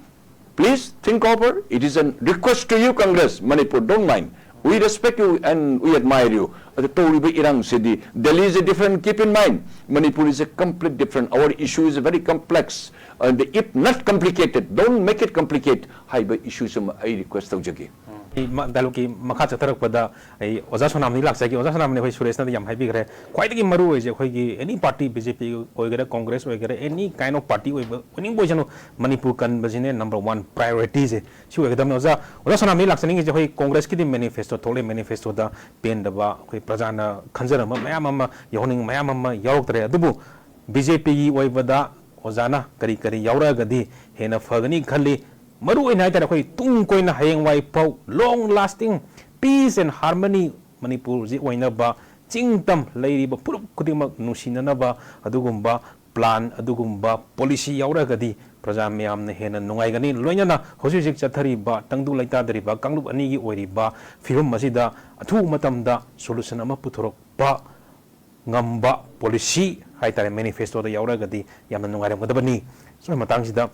please think over. It is a request to you, Congress, Manipur, don't mind. We respect you and we admire you. ꯑꯗꯨ ꯇꯧꯔꯤꯕ ꯏꯔꯥꯡꯁꯤꯗꯤ, Delhi is a different, keep in mind, Manipur is a complete different. Our issue is very complex. And if not complicated, don't make it complicate ꯍꯥꯏꯕ issueꯁꯤ ꯑꯃ ꯑꯩ request ꯇꯧꯖꯒꯦ꯫ ꯑꯩ ꯃ-, dialogueꯀꯤ ꯃꯈꯥ ꯆꯠꯊꯔꯛꯄꯗ ꯑꯩ ꯑꯣꯖꯥ ꯁꯣꯅꯥꯝꯅꯤ ꯂꯥꯛꯆꯒꯦ꯫ ꯑꯣꯖꯥ ꯁꯣꯅꯥꯝꯅꯤ, ꯑꯩꯈꯣꯏ ꯁꯨꯔꯦꯁꯅꯗꯤ ꯌꯥꯝ ꯍꯥꯏꯕꯤꯈ꯭ꯔꯦ꯫ ꯈ꯭ꯋꯥꯏꯗꯒꯤ ꯃꯔꯨ ꯑꯣꯏꯁꯦ ꯑꯩꯈꯣꯏꯒꯤ any party, B J P ꯑꯣꯏꯒꯦꯔꯥ, Congress ꯑꯣꯏꯒꯦꯔꯥ, any kind of party ꯑꯣꯏꯕ, ꯑꯣꯏꯅꯤꯡꯕ ꯑꯣꯏꯁꯅꯨ, ꯃꯅꯤꯄꯨꯔ ꯀꯟꯕꯁꯤꯅꯦ number one priorityꯁꯦ꯫ ꯁꯤ ꯑꯣꯏꯒꯗꯕꯅꯤ꯫ ꯑꯣꯖꯥ, ꯑꯣꯖꯥ ꯁꯣꯅꯥꯝꯅꯤ ꯂꯥꯛꯆꯅꯤꯡꯉꯤꯁꯦ, ꯑꯩꯈꯣꯏ Congressꯀꯤꯗꯤ manifesto ꯊꯣꯛꯂꯦ, manifestoꯗ ꯄꯦꯟꯗꯕ, ꯑꯩꯈꯣꯏ ꯄ꯭ꯔꯖꯥꯅ ꯈꯟꯖꯔꯝꯕ ꯃꯌꯥꯝ ꯑꯃ, ꯌꯥꯎꯍꯟꯅꯤꯡꯕ ꯃꯌꯥꯝ ꯑꯃ ꯌꯥꯎꯔꯛꯇ꯭ꯔꯦ꯫ ꯑꯗꯨꯕꯨ B J Pꯒꯤ ꯑꯣꯏꯕꯗ ꯑꯣꯖꯥꯅ ꯀꯔꯤ ꯀꯔꯤ ꯌꯥꯎꯔꯛꯑꯒꯗꯤ ꯍꯦꯟꯅ ꯐꯒꯅꯤ ꯈꯜꯂꯤ? ꯃꯔꯨ ꯑꯣꯏꯅ ꯍꯥꯏꯇꯥꯔꯦ, ꯑꯩꯈꯣꯏ ꯇꯨꯡ ꯀꯣꯏꯅ ꯍꯌꯦꯡꯋꯥꯏ ꯐꯥꯎ long lasting peace and harmony ꯃꯅꯤꯄꯨꯔꯁꯤ ꯑꯣꯏꯅꯕ, ꯆꯤꯡ ꯇꯝ ꯂꯩꯔꯤꯕ ꯐꯨꯔꯨꯞ ꯈꯨꯗꯤꯡꯃꯛ ꯅꯨꯡꯁꯤꯅꯅꯕ ꯑꯗꯨꯒꯨꯝꯕ plan, ꯑꯗꯨꯒꯨꯝꯕ policy ꯌꯥꯎꯔꯒꯗꯤ ꯄ꯭ꯔꯖꯥ ꯃꯌꯥꯝꯅ ꯍꯦꯟꯅ ꯅꯨꯡꯉꯥꯏꯒꯅꯤ꯫ ꯂꯣꯏꯅꯅ ꯍꯧꯖꯤꯛ ꯍꯧꯖꯤꯛ ꯆꯠꯊꯔꯤꯕ ꯇꯪꯗꯨ ꯂꯩꯇꯥꯗꯔꯤꯕ ꯀꯥꯡꯂꯨꯞ ꯑꯅꯤꯒꯤ ꯑꯣꯏꯔꯤꯕ ꯐꯤꯕꯝ ꯑꯁꯤꯗ ꯑꯊꯨꯕ ꯃꯇꯝꯗ solution ꯑꯃ ꯄꯨꯊꯣꯔꯛꯄ ꯉꯝꯕ policy ꯍꯥꯏꯇꯥꯔꯦ, manifestoꯗ ꯌꯥꯎꯔꯒꯗꯤ ꯌꯥꯝꯅ ꯅꯨꯡꯉꯥꯏꯔꯝꯒꯗꯕꯅꯤ꯫ ꯁꯨꯝꯕ ꯃꯇꯥꯡꯁꯤꯗ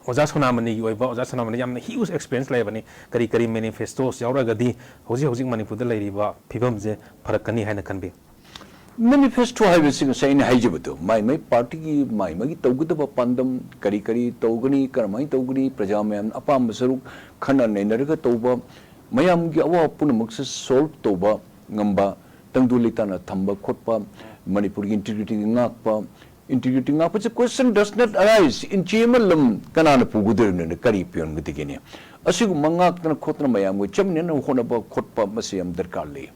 ꯑꯣꯖꯥ ꯁꯣꯅꯥꯃꯅꯤꯒꯤ ꯑꯣꯏꯕ, ꯑꯣꯖꯥ ꯁꯣꯅꯥꯃꯅꯤ ꯌꯥꯝꯅ huge experience ꯂꯩꯕꯅꯤ, ꯀꯔꯤ ꯀꯔꯤ manifestos ꯌꯥꯎꯔꯒꯗꯤ ꯍꯧꯖꯤꯛ ꯍꯧꯖꯤꯛ ꯃꯅꯤꯄꯨꯔꯗ ꯂꯩꯔꯤꯕ ꯐꯤꯕꯝꯁꯦ ꯐꯔꯛꯀꯅꯤ ꯍꯥꯏꯅ ꯈꯟꯕꯤ? Manifesto ꯍꯥꯏꯕꯁꯤ ꯉꯁꯥꯏ ꯑꯩꯅ ꯍꯥꯏꯖꯕꯗꯣ, ꯃꯥꯏ ꯃꯥꯏ partyꯒꯤ ꯃꯥꯏ ꯃꯥꯒꯤ ꯇꯧꯒꯗꯕ ꯄꯥꯟꯗꯝ, ꯀꯔꯤ ꯀꯔꯤ ꯇꯧꯒꯅꯤ, ꯀꯔꯝꯍꯥꯏꯅ ꯇꯧꯒꯅꯤ, ꯄ꯭ꯔꯖꯥ ꯃꯌꯥꯝꯅ ꯑꯄꯥꯝꯕ ꯁꯔꯨꯛ ꯈꯟꯅ ꯅꯩꯅꯔꯒ ꯇꯧꯕ, ꯃꯌꯥꯝꯒꯤ ꯑꯋꯥꯕ ꯄꯨꯝꯅꯃꯛꯁꯦ solve ꯇꯧꯕ ꯉꯝꯕ, ꯇꯪꯗꯨ ꯂꯩꯇꯥꯅ ꯊꯝꯕ ꯈꯣꯠꯄ, ꯃꯅꯤꯄꯨꯔꯒꯤ integrityꯒꯤ ꯉꯥꯛꯄ, integrity ꯉꯥꯛꯄꯁꯦ question does not arise꯫ ꯏꯟꯆꯤ ꯑꯃ ꯂꯝ ꯀꯅꯥꯅ ꯄꯨꯒꯗꯣꯔꯤꯕꯅꯣ? ꯀꯔꯤ ꯄꯤꯌꯣꯟꯒꯗꯒꯦꯅꯦ? ꯑꯁꯤꯒꯨꯝꯕ ꯉꯥꯛꯇꯅ ꯈꯣꯠꯇꯅ ꯃꯌꯥꯝꯒ ꯆꯠꯃꯤꯟꯅꯅ ꯍꯣꯠꯅꯕ ꯈꯣꯠꯄ ꯃꯁꯤ ꯌꯥꯝ ꯗꯔꯀꯥꯔ ꯂꯩ꯫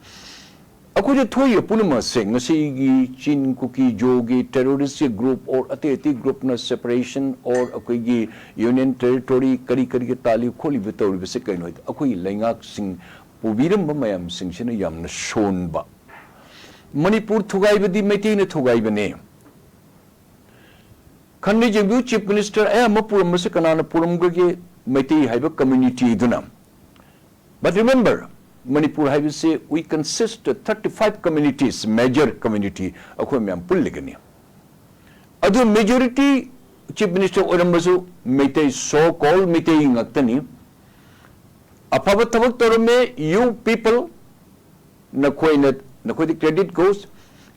ꯑꯩꯈꯣꯏꯗ ꯊꯣꯛꯏꯕ ꯄꯨꯝꯅꯃꯛꯁꯦ ꯉꯁꯤꯒꯤ ꯆꯤꯟ, ꯀꯨꯀꯤ, ꯖꯣꯒꯤ terroristꯀꯤ group or ꯑꯇꯩ ꯑꯇꯩ groupꯅ separation or ꯑꯩꯈꯣꯏꯒꯤ union territory ꯀꯔꯤ ꯀꯔꯤꯒꯤ ꯇꯥꯜꯂꯤ ꯈꯣꯠꯂꯤꯕ ꯇꯧꯔꯤꯕꯁꯦ ꯀꯩꯅꯣ ꯍꯥꯏꯗꯤ ꯑꯩꯈꯣꯏꯒꯤ ꯂꯩꯉꯥꯛꯁꯤꯡ ꯄꯨꯕꯤꯔꯝꯕ ꯃꯌꯥꯝꯁꯤꯡꯁꯤꯅ ꯌꯥꯝꯅ ꯁꯣꯟꯕ꯫ ꯃꯅꯤꯄꯨꯔ ꯊꯨꯒꯥꯏꯕꯗꯤ ꯃꯩꯇꯩꯅ ꯊꯨꯒꯥꯏꯕꯅꯦ꯫ ꯈꯟꯅ ꯌꯦꯡꯕꯤꯌꯨ, Chief Minister ꯑꯌꯥꯝꯕ ꯄꯨꯔꯝꯕꯁꯦ ꯀꯅꯥꯅ ꯄꯨꯔꯝꯒꯒꯦ? ꯃꯩꯇꯩ ꯍꯥꯏꯕ communityꯗꯨꯅ꯫ But remember, ꯃꯅꯤꯄꯨꯔ ꯍꯥꯏꯕꯁꯦ we consist of thirty five communities, major community ꯑꯩꯈꯣꯏ ꯃꯌꯥꯝ ꯄꯨꯜꯂꯒꯅꯤ꯫ ꯑꯗꯨ majority Chief Minister ꯑꯣꯏꯔꯝꯕꯁꯨ ꯃꯩꯇꯩ, so called ꯃꯩꯇꯩ ꯉꯥꯛꯇꯅꯤ꯫ ꯑꯐꯕ ꯊꯕꯛ ꯇꯧꯔꯝꯃꯦ, you people, ꯅꯈꯣꯏꯅ, ꯅꯈꯣꯏꯗ credit goes꯫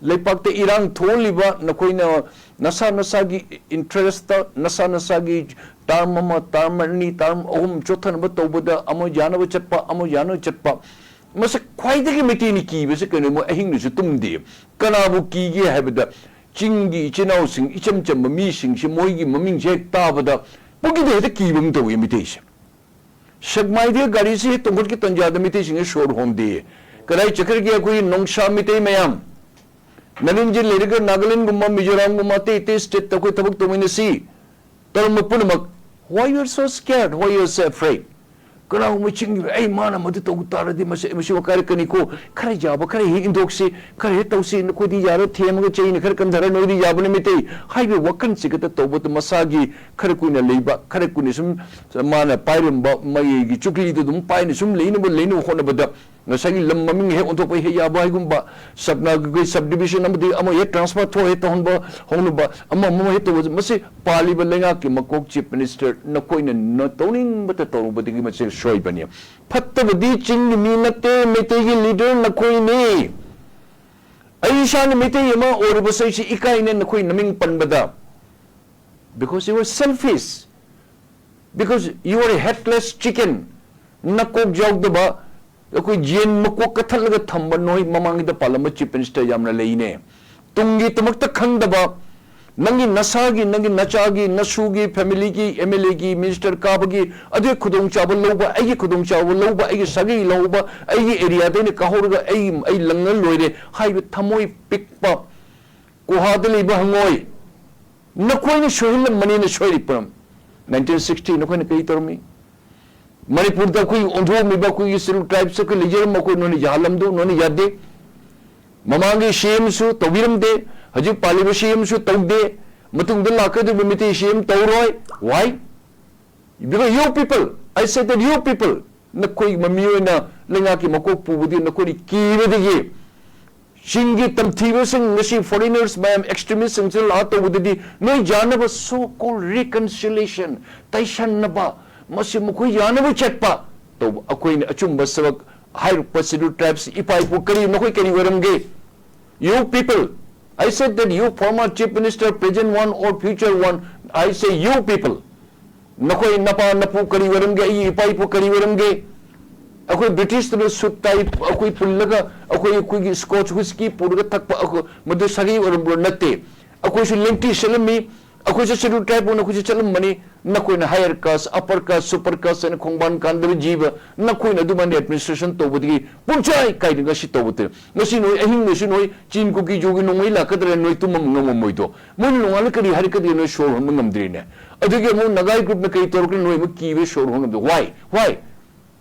ꯂꯩꯄꯥꯛꯇ ꯏꯔꯥꯡ ꯊꯣꯛꯍꯜꯂꯤꯕ ꯅꯈꯣꯏꯅ ꯅꯁꯥ ꯅꯁꯥꯒꯤ interestꯇ, ꯅꯁꯥ ꯅꯁꯥꯒꯤ term ꯑꯃ, term ꯑꯅꯤ, term ꯑꯍꯨꯝ ꯆꯣꯠꯊꯅꯕ ꯇꯧꯕꯗ ꯑꯃ ꯌꯥꯅꯕ ꯆꯠꯄ, ꯑꯃ ꯌꯥꯅꯕ ꯆꯠꯄ꯫ ꯃꯁꯤ ꯈ꯭ꯋꯥꯏꯗꯒꯤ ꯃꯩꯇꯩꯅ ꯀꯤꯕꯁꯤ ꯀꯩꯅꯣ? ꯃꯣꯏ ꯑꯍꯤꯡꯗꯁꯨ ꯇꯨꯝꯗꯦ꯫ ꯀꯅꯥꯕꯨ ꯀꯤꯒꯦ ꯍꯥꯏꯕꯗ, ꯆꯤꯡꯒꯤ ꯏꯆꯤꯟ ꯏꯅꯥꯎꯁꯤꯡ, ꯏꯆꯝ ꯆꯝꯕ ꯃꯤꯁꯤꯡꯁꯤ, ꯃꯣꯏꯒꯤ ꯃꯃꯤꯡꯁꯦ ꯍꯦꯛ ꯇꯥꯕꯗ ꯄꯨꯡꯀꯤꯗ ꯍꯦꯛꯇ ꯀꯤꯕ ꯑꯃ ꯇꯧꯏ ꯃꯩꯇꯩꯁꯦ꯫ ꯁꯦꯛꯃꯥꯏꯗꯒꯤ ꯒꯥꯔꯤꯁꯤ ꯍꯦꯛ ꯇꯣꯡꯈꯠꯀꯤ ꯇꯟꯖꯥꯗ ꯃꯩꯇꯩꯁꯤꯡꯁꯦ ꯁꯣꯔ ꯍꯣꯟꯗꯦ꯫ ꯀꯗꯥꯏ ꯆꯠꯈ꯭ꯔꯒꯦ ꯑꯩꯈꯣꯏꯒꯤ ꯅꯣꯡꯁꯥ ꯃꯩꯇꯩ ꯃꯌꯥꯝ? ꯅꯔꯦꯟꯖꯤ ꯂꯩꯔꯒ ꯅꯥꯒꯥꯂꯦꯟꯒꯨꯝꯕ, ꯃꯤꯖꯣꯔꯥꯝꯒꯨꯝꯕ, ꯑꯇꯩ ꯑꯇꯩ stateꯇ ꯑꯩꯈꯣꯏ ꯊꯕꯛ ꯇꯧꯃꯤꯟꯅꯁꯤ꯫ ꯇꯧꯔꯝꯕ ꯄꯨꯝꯅꯃꯛ, why you are so scared, why you are so afraid? ꯀꯅꯥꯒꯨꯝꯕ ꯆꯤꯡꯒꯤ, "ꯑꯩ, ꯃꯥꯅ ꯃꯗꯨ ꯇꯧ ꯇꯥꯔꯗꯤ ꯃꯁꯤ, ꯃꯁꯤ ꯋꯥꯀꯥꯏꯔꯛꯀꯅꯤꯀꯣ, ꯈꯔ ꯌꯥꯕ ꯈꯔ ꯍꯦꯛ ꯏꯟꯊꯣꯛꯁꯤ, ꯈꯔ ꯍꯦꯛ ꯇꯧꯁꯤ, ꯅꯈꯣꯏꯗꯤ ꯌꯥꯔꯣꯏ, ꯊꯦꯝꯃꯒ ꯆꯩꯅ ꯈꯔ ꯀꯟꯊꯔ ꯅꯣꯏꯗꯤ ꯌꯥꯕꯅ ꯃꯩꯇꯩ" ꯍꯥꯏꯕ ꯋꯥꯈꯜꯁꯤ ꯈꯛꯇ ꯇꯧꯕꯗ ꯃꯁꯥꯒꯤ ꯈꯔ ꯀꯨꯏꯅ ꯂꯩꯕ, ꯈꯔ ꯀꯨꯏꯅ ꯁꯨꯝ ꯃꯥꯅ ꯄꯥꯏꯔꯝꯕ ꯃꯌꯩꯒꯤ ꯆꯨꯀ꯭ꯂꯤꯗꯨ ꯑꯗꯨꯝ ꯄꯥꯏꯅ ꯁꯨꯝ ꯂꯩꯅꯕ, ꯂꯩꯅꯕ ꯍꯣꯠꯅꯕꯗ ꯉꯁꯥꯏꯒꯤ ꯂꯝ ꯃꯃꯤꯡ ꯍꯦꯛ ꯑꯣꯟꯊꯣꯛꯄ ꯍꯦꯛ ꯌꯥꯕ ꯍꯥꯏꯒꯨꯝꯕ, ꯁꯕꯅꯥꯒꯤ ꯁꯕ ꯗꯤꯕꯤꯖꯟ ꯑꯃꯗꯤ ꯑꯃ ꯍꯦꯛ ꯇ꯭ꯔꯥꯟꯁꯐꯔ ꯊꯣꯛꯑꯦ ꯇꯧꯍꯟꯕ ꯍꯧꯅꯕ, ꯑꯃ ꯑꯃ ꯍꯦꯛ ꯇꯧꯕ, ꯃꯁꯤ ꯄꯥꯜꯂꯤꯕ ꯂꯩꯉꯥꯛꯀꯤ ꯃꯀꯣꯛ ꯆꯤꯐ ꯃꯤꯅꯤꯁꯇꯔ ꯅꯈꯣꯏꯅ ꯅ-, ꯇꯧꯅꯤꯡꯕꯇ ꯇꯧꯔꯨꯕꯗꯒꯤ ꯃꯁꯤ ꯁꯣꯏꯕꯅꯤ꯫ ꯐꯠꯇꯕꯗꯤ ꯆꯤꯡꯒꯤ ꯃꯤ ꯅꯠꯇꯦ, ꯃꯩꯇꯩꯒꯤ ꯂꯤꯗꯔ ꯅꯈꯣꯏꯅꯤ꯫ ꯑꯩ ꯏꯁꯥꯅ ꯃꯩꯇꯩ ꯑꯃ ꯑꯣꯏꯔꯨꯕꯁꯦ ꯑꯩꯁꯤ ꯏꯀꯥꯏꯅꯦ ꯅꯈꯣꯏ ꯅꯃꯤꯡ ꯄꯟꯕꯗ꯫ Because you are selfish. Because you are a headless chicken. ꯅꯀꯣꯛ ꯌꯥꯎꯗꯕ, ꯑꯩꯈꯣꯏ ꯌꯦꯟ ꯃꯀꯣꯛ ꯀꯛꯊꯠꯂꯒ ꯊꯝꯕ ꯅꯣꯏ ꯃꯃꯥꯡꯒꯤꯗ ꯄꯥꯜꯂꯝꯕ ꯆꯤꯐ ꯃꯤꯅꯤꯁꯇꯔ ꯌꯥꯝꯅ ꯂꯩꯅꯦ꯫ ꯇꯨꯡꯒꯤꯗꯃꯛꯇ ꯈꯪꯗꯕ, ꯅꯪꯒꯤ ꯅꯁꯥꯒꯤ, ꯅꯪꯒꯤ ꯅꯆꯥꯒꯤ, ꯅꯁꯨꯒꯤ, ꯐꯦꯃꯤꯂꯤꯒꯤ, ꯑꯦꯝ ꯑꯦꯜ ꯑꯦꯒꯤ, ꯃꯤꯅꯤꯁꯇꯔ ꯀꯥꯕꯒꯤ, ꯑꯗꯨꯒꯤ ꯈꯨꯗꯣꯡꯆꯥꯕ ꯂꯧꯕ, ꯑꯩꯒꯤ ꯈꯨꯗꯣꯡꯆꯥꯕ ꯂꯧꯕ, ꯑꯩꯒꯤ ꯁꯥꯒꯩ ꯂꯧꯕ, ꯑꯩꯒꯤ ꯑꯦꯔꯤꯌꯥꯗ ꯑꯩꯅ ꯀꯥꯍꯧꯔꯒ ꯑꯩ, ꯑꯩ ꯂꯪꯉ ꯂꯣꯏꯔꯦ ꯍꯥꯏꯕ ꯊꯃꯣꯏ ꯄꯤꯛꯄ, ꯒꯨꯍꯥꯗ ꯂꯩꯕ ꯍꯪꯉꯣꯏ, ꯅꯈꯣꯏꯅ ꯁꯣꯏꯍꯜꯂꯝꯕꯅꯤꯅ ꯁꯣꯏꯔꯤꯕ꯫ ꯅꯥꯏꯟꯇꯤꯟ ꯁꯤꯛꯁꯇꯤ ꯅꯈꯣꯏꯅ ꯀꯔꯤ ꯇꯧꯔꯝꯃꯤ? ꯃꯅꯤꯄꯨꯔꯗ ꯑꯩꯈꯣꯏ ꯑꯣꯟꯊꯣꯛꯑꯝꯃꯤꯕ ꯑꯩꯈꯣꯏꯒꯤ ꯁꯦꯗ꯭ꯌꯨꯜ ꯇ꯭ꯔꯥꯏꯕꯁ ꯑꯩꯈꯣꯏ ꯂꯩꯖꯔꯝꯕ ꯑꯩꯈꯣꯏ ꯅꯣꯏꯅ ꯌꯥꯍꯜꯂꯝꯗꯣ ꯅꯣꯏꯅ ꯌꯥꯗꯦ꯫ ꯃꯃꯥꯡꯒꯤ ꯁꯤ ꯑꯦꯝꯁꯨ ꯇꯧꯕꯤꯔꯝꯗꯦ, ꯍꯧꯖꯤꯛ ꯄꯥꯜꯂꯤꯕ ꯁꯤ ꯑꯦꯝꯁꯨ ꯇꯧꯗꯦ, ꯃꯇꯨꯡꯗ ꯂꯥꯛꯀꯗꯧꯔꯤꯕ ꯃꯤꯇꯩ ꯁꯤ ꯑꯦꯝ ꯇꯧꯔꯣꯏ꯫ Why? Because you people, I said that you people, ꯅꯈꯣꯏ ꯃꯃꯤ ꯑꯣꯏꯅ ꯂꯩꯉꯥꯛꯀꯤ ꯃꯀꯣꯛ ꯄꯨꯕꯗꯤ ꯅꯈꯣꯏꯅ ꯀꯤꯕꯗꯒꯤ ꯆꯤꯡꯒꯤ ꯇꯝꯊꯤꯕꯁꯤꯡ ꯉꯁꯤ ꯐꯣꯔꯦꯅꯔꯁ ꯃꯌꯥꯝ ꯑꯦꯛꯁꯇ꯭ꯔꯤꯃꯤꯁꯁꯤꯡꯁꯤꯅ ꯂꯥꯛꯑ ꯇꯧꯕꯗꯗꯤ ꯅꯣꯏ ꯌꯥꯅꯕ so called reconciliation, ꯇꯩꯁꯟꯅꯕ, ꯃꯁꯤ ꯃꯈꯣꯏ ꯌꯥꯅꯕ ꯆꯠꯄ ꯇꯧꯕ꯫ ꯑꯩꯈꯣꯏꯅ ꯑꯆꯨꯝꯕ ꯁꯕꯛ ꯍꯥꯏꯔꯛꯄ ꯁꯦꯗ꯭ꯌꯨꯜ ꯇ꯭ꯔꯥꯏꯕꯁ ꯏꯄꯥ ꯏꯄꯨ ꯀꯔꯤ ꯅꯈꯣꯏ ꯀꯔꯤ ꯑꯣꯏꯔꯝꯒꯦ? You people, I said that you former chief minister, present one or future one, I say you people. ꯅꯈꯣꯏ ꯅꯄꯥ ꯅꯄꯨ ꯀꯔꯤ ꯑꯣꯏꯔꯝꯒꯦ? ꯑꯩꯒꯤ ꯏꯄꯥ ꯏꯄꯨ ꯀꯔꯤ ꯑꯣꯏꯔꯝꯒꯦ? ꯑꯩꯈꯣꯏ ꯕ꯭ꯔꯤꯇꯤꯁꯇꯨꯅ ꯁꯨꯠ ꯇꯥꯏ ꯑꯩꯈꯣꯏ ꯄꯨꯜꯂꯒ ꯑꯩꯈꯣꯏ, ꯑꯩꯈꯣꯏꯒꯤ ꯁ꯭ꯀꯣꯆ ꯋꯤꯁꯀꯤ ꯄꯨꯔꯒ ꯊꯛꯄ ꯑꯩꯈꯣꯏ, ꯃꯗꯨ ꯁꯥꯒꯩ ꯑꯣꯏꯔꯝꯕ ꯅꯠꯇꯦ꯫ ꯑꯩꯈꯣꯏꯁꯨ ꯂꯦꯡꯇꯤ ꯁꯦꯠꯂꯝꯃꯤ, ꯑꯩꯈꯣꯏꯁꯨ ꯁꯦꯗ꯭ꯌꯨꯜ ꯇ꯭ꯔꯥꯏꯕ ꯑꯣꯏꯅ ꯑꯩꯈꯣꯏꯁꯨ ꯆꯠꯂꯝꯕꯅꯤ꯫ ꯅꯈꯣꯏꯅ ꯍꯥꯌꯔ ꯀꯥꯁ, ꯑꯄꯔ ꯀꯥꯁ, ꯁꯨꯄꯔ ꯀꯥꯁ ꯍꯥꯏꯅ ꯈꯣꯡꯕꯥꯟ ꯀꯥꯟꯗꯕ ꯖꯤꯕ, ꯅꯈꯣꯏꯅ ꯑꯗꯨꯃꯥꯏꯅ ꯑꯦꯗꯃꯤꯅꯤꯁꯇ꯭ꯔꯦꯁꯟ ꯇꯧꯕꯗꯒꯤ ꯄꯨꯡꯆꯥꯏ ꯀꯥꯏꯗ ꯉꯁꯤ ꯇꯧꯕꯗ ꯉꯁꯤ ꯅꯣꯏ ꯑꯍꯤꯡꯗꯁꯨ ꯅꯣꯏ ꯆꯤꯟ ꯀꯨꯀꯤ ꯖꯣꯒꯤ ꯅꯣꯡꯃꯩ ꯂꯥꯛꯀꯗ꯭ꯔꯦ ꯅꯣꯏ ꯇꯨꯝꯕ ꯉꯝꯃꯝꯃꯣꯏꯗꯣ꯫ ꯃꯣꯏꯅ ꯅꯣꯡꯉꯥꯜꯂ ꯀꯔꯤ ꯍꯥꯏꯔꯛꯀꯗꯒꯦ ꯅꯣꯏ ꯁꯣꯔ ꯍꯣꯟꯕ ꯉꯝꯗ꯭ꯔꯤꯅꯦ꯫ ꯑꯗꯨꯒꯤ ꯑꯃꯨꯛ ꯅꯒꯥꯏ ꯒ꯭ꯔꯨꯞꯅ ꯀꯔꯤ ꯇꯧꯔꯛꯀꯅꯤ ꯅꯣꯏ ꯑꯃꯨꯛ ꯀꯤꯕ ꯁꯣꯔ ꯍꯣꯟ ꯉꯝꯗꯦ꯫ Why? Why?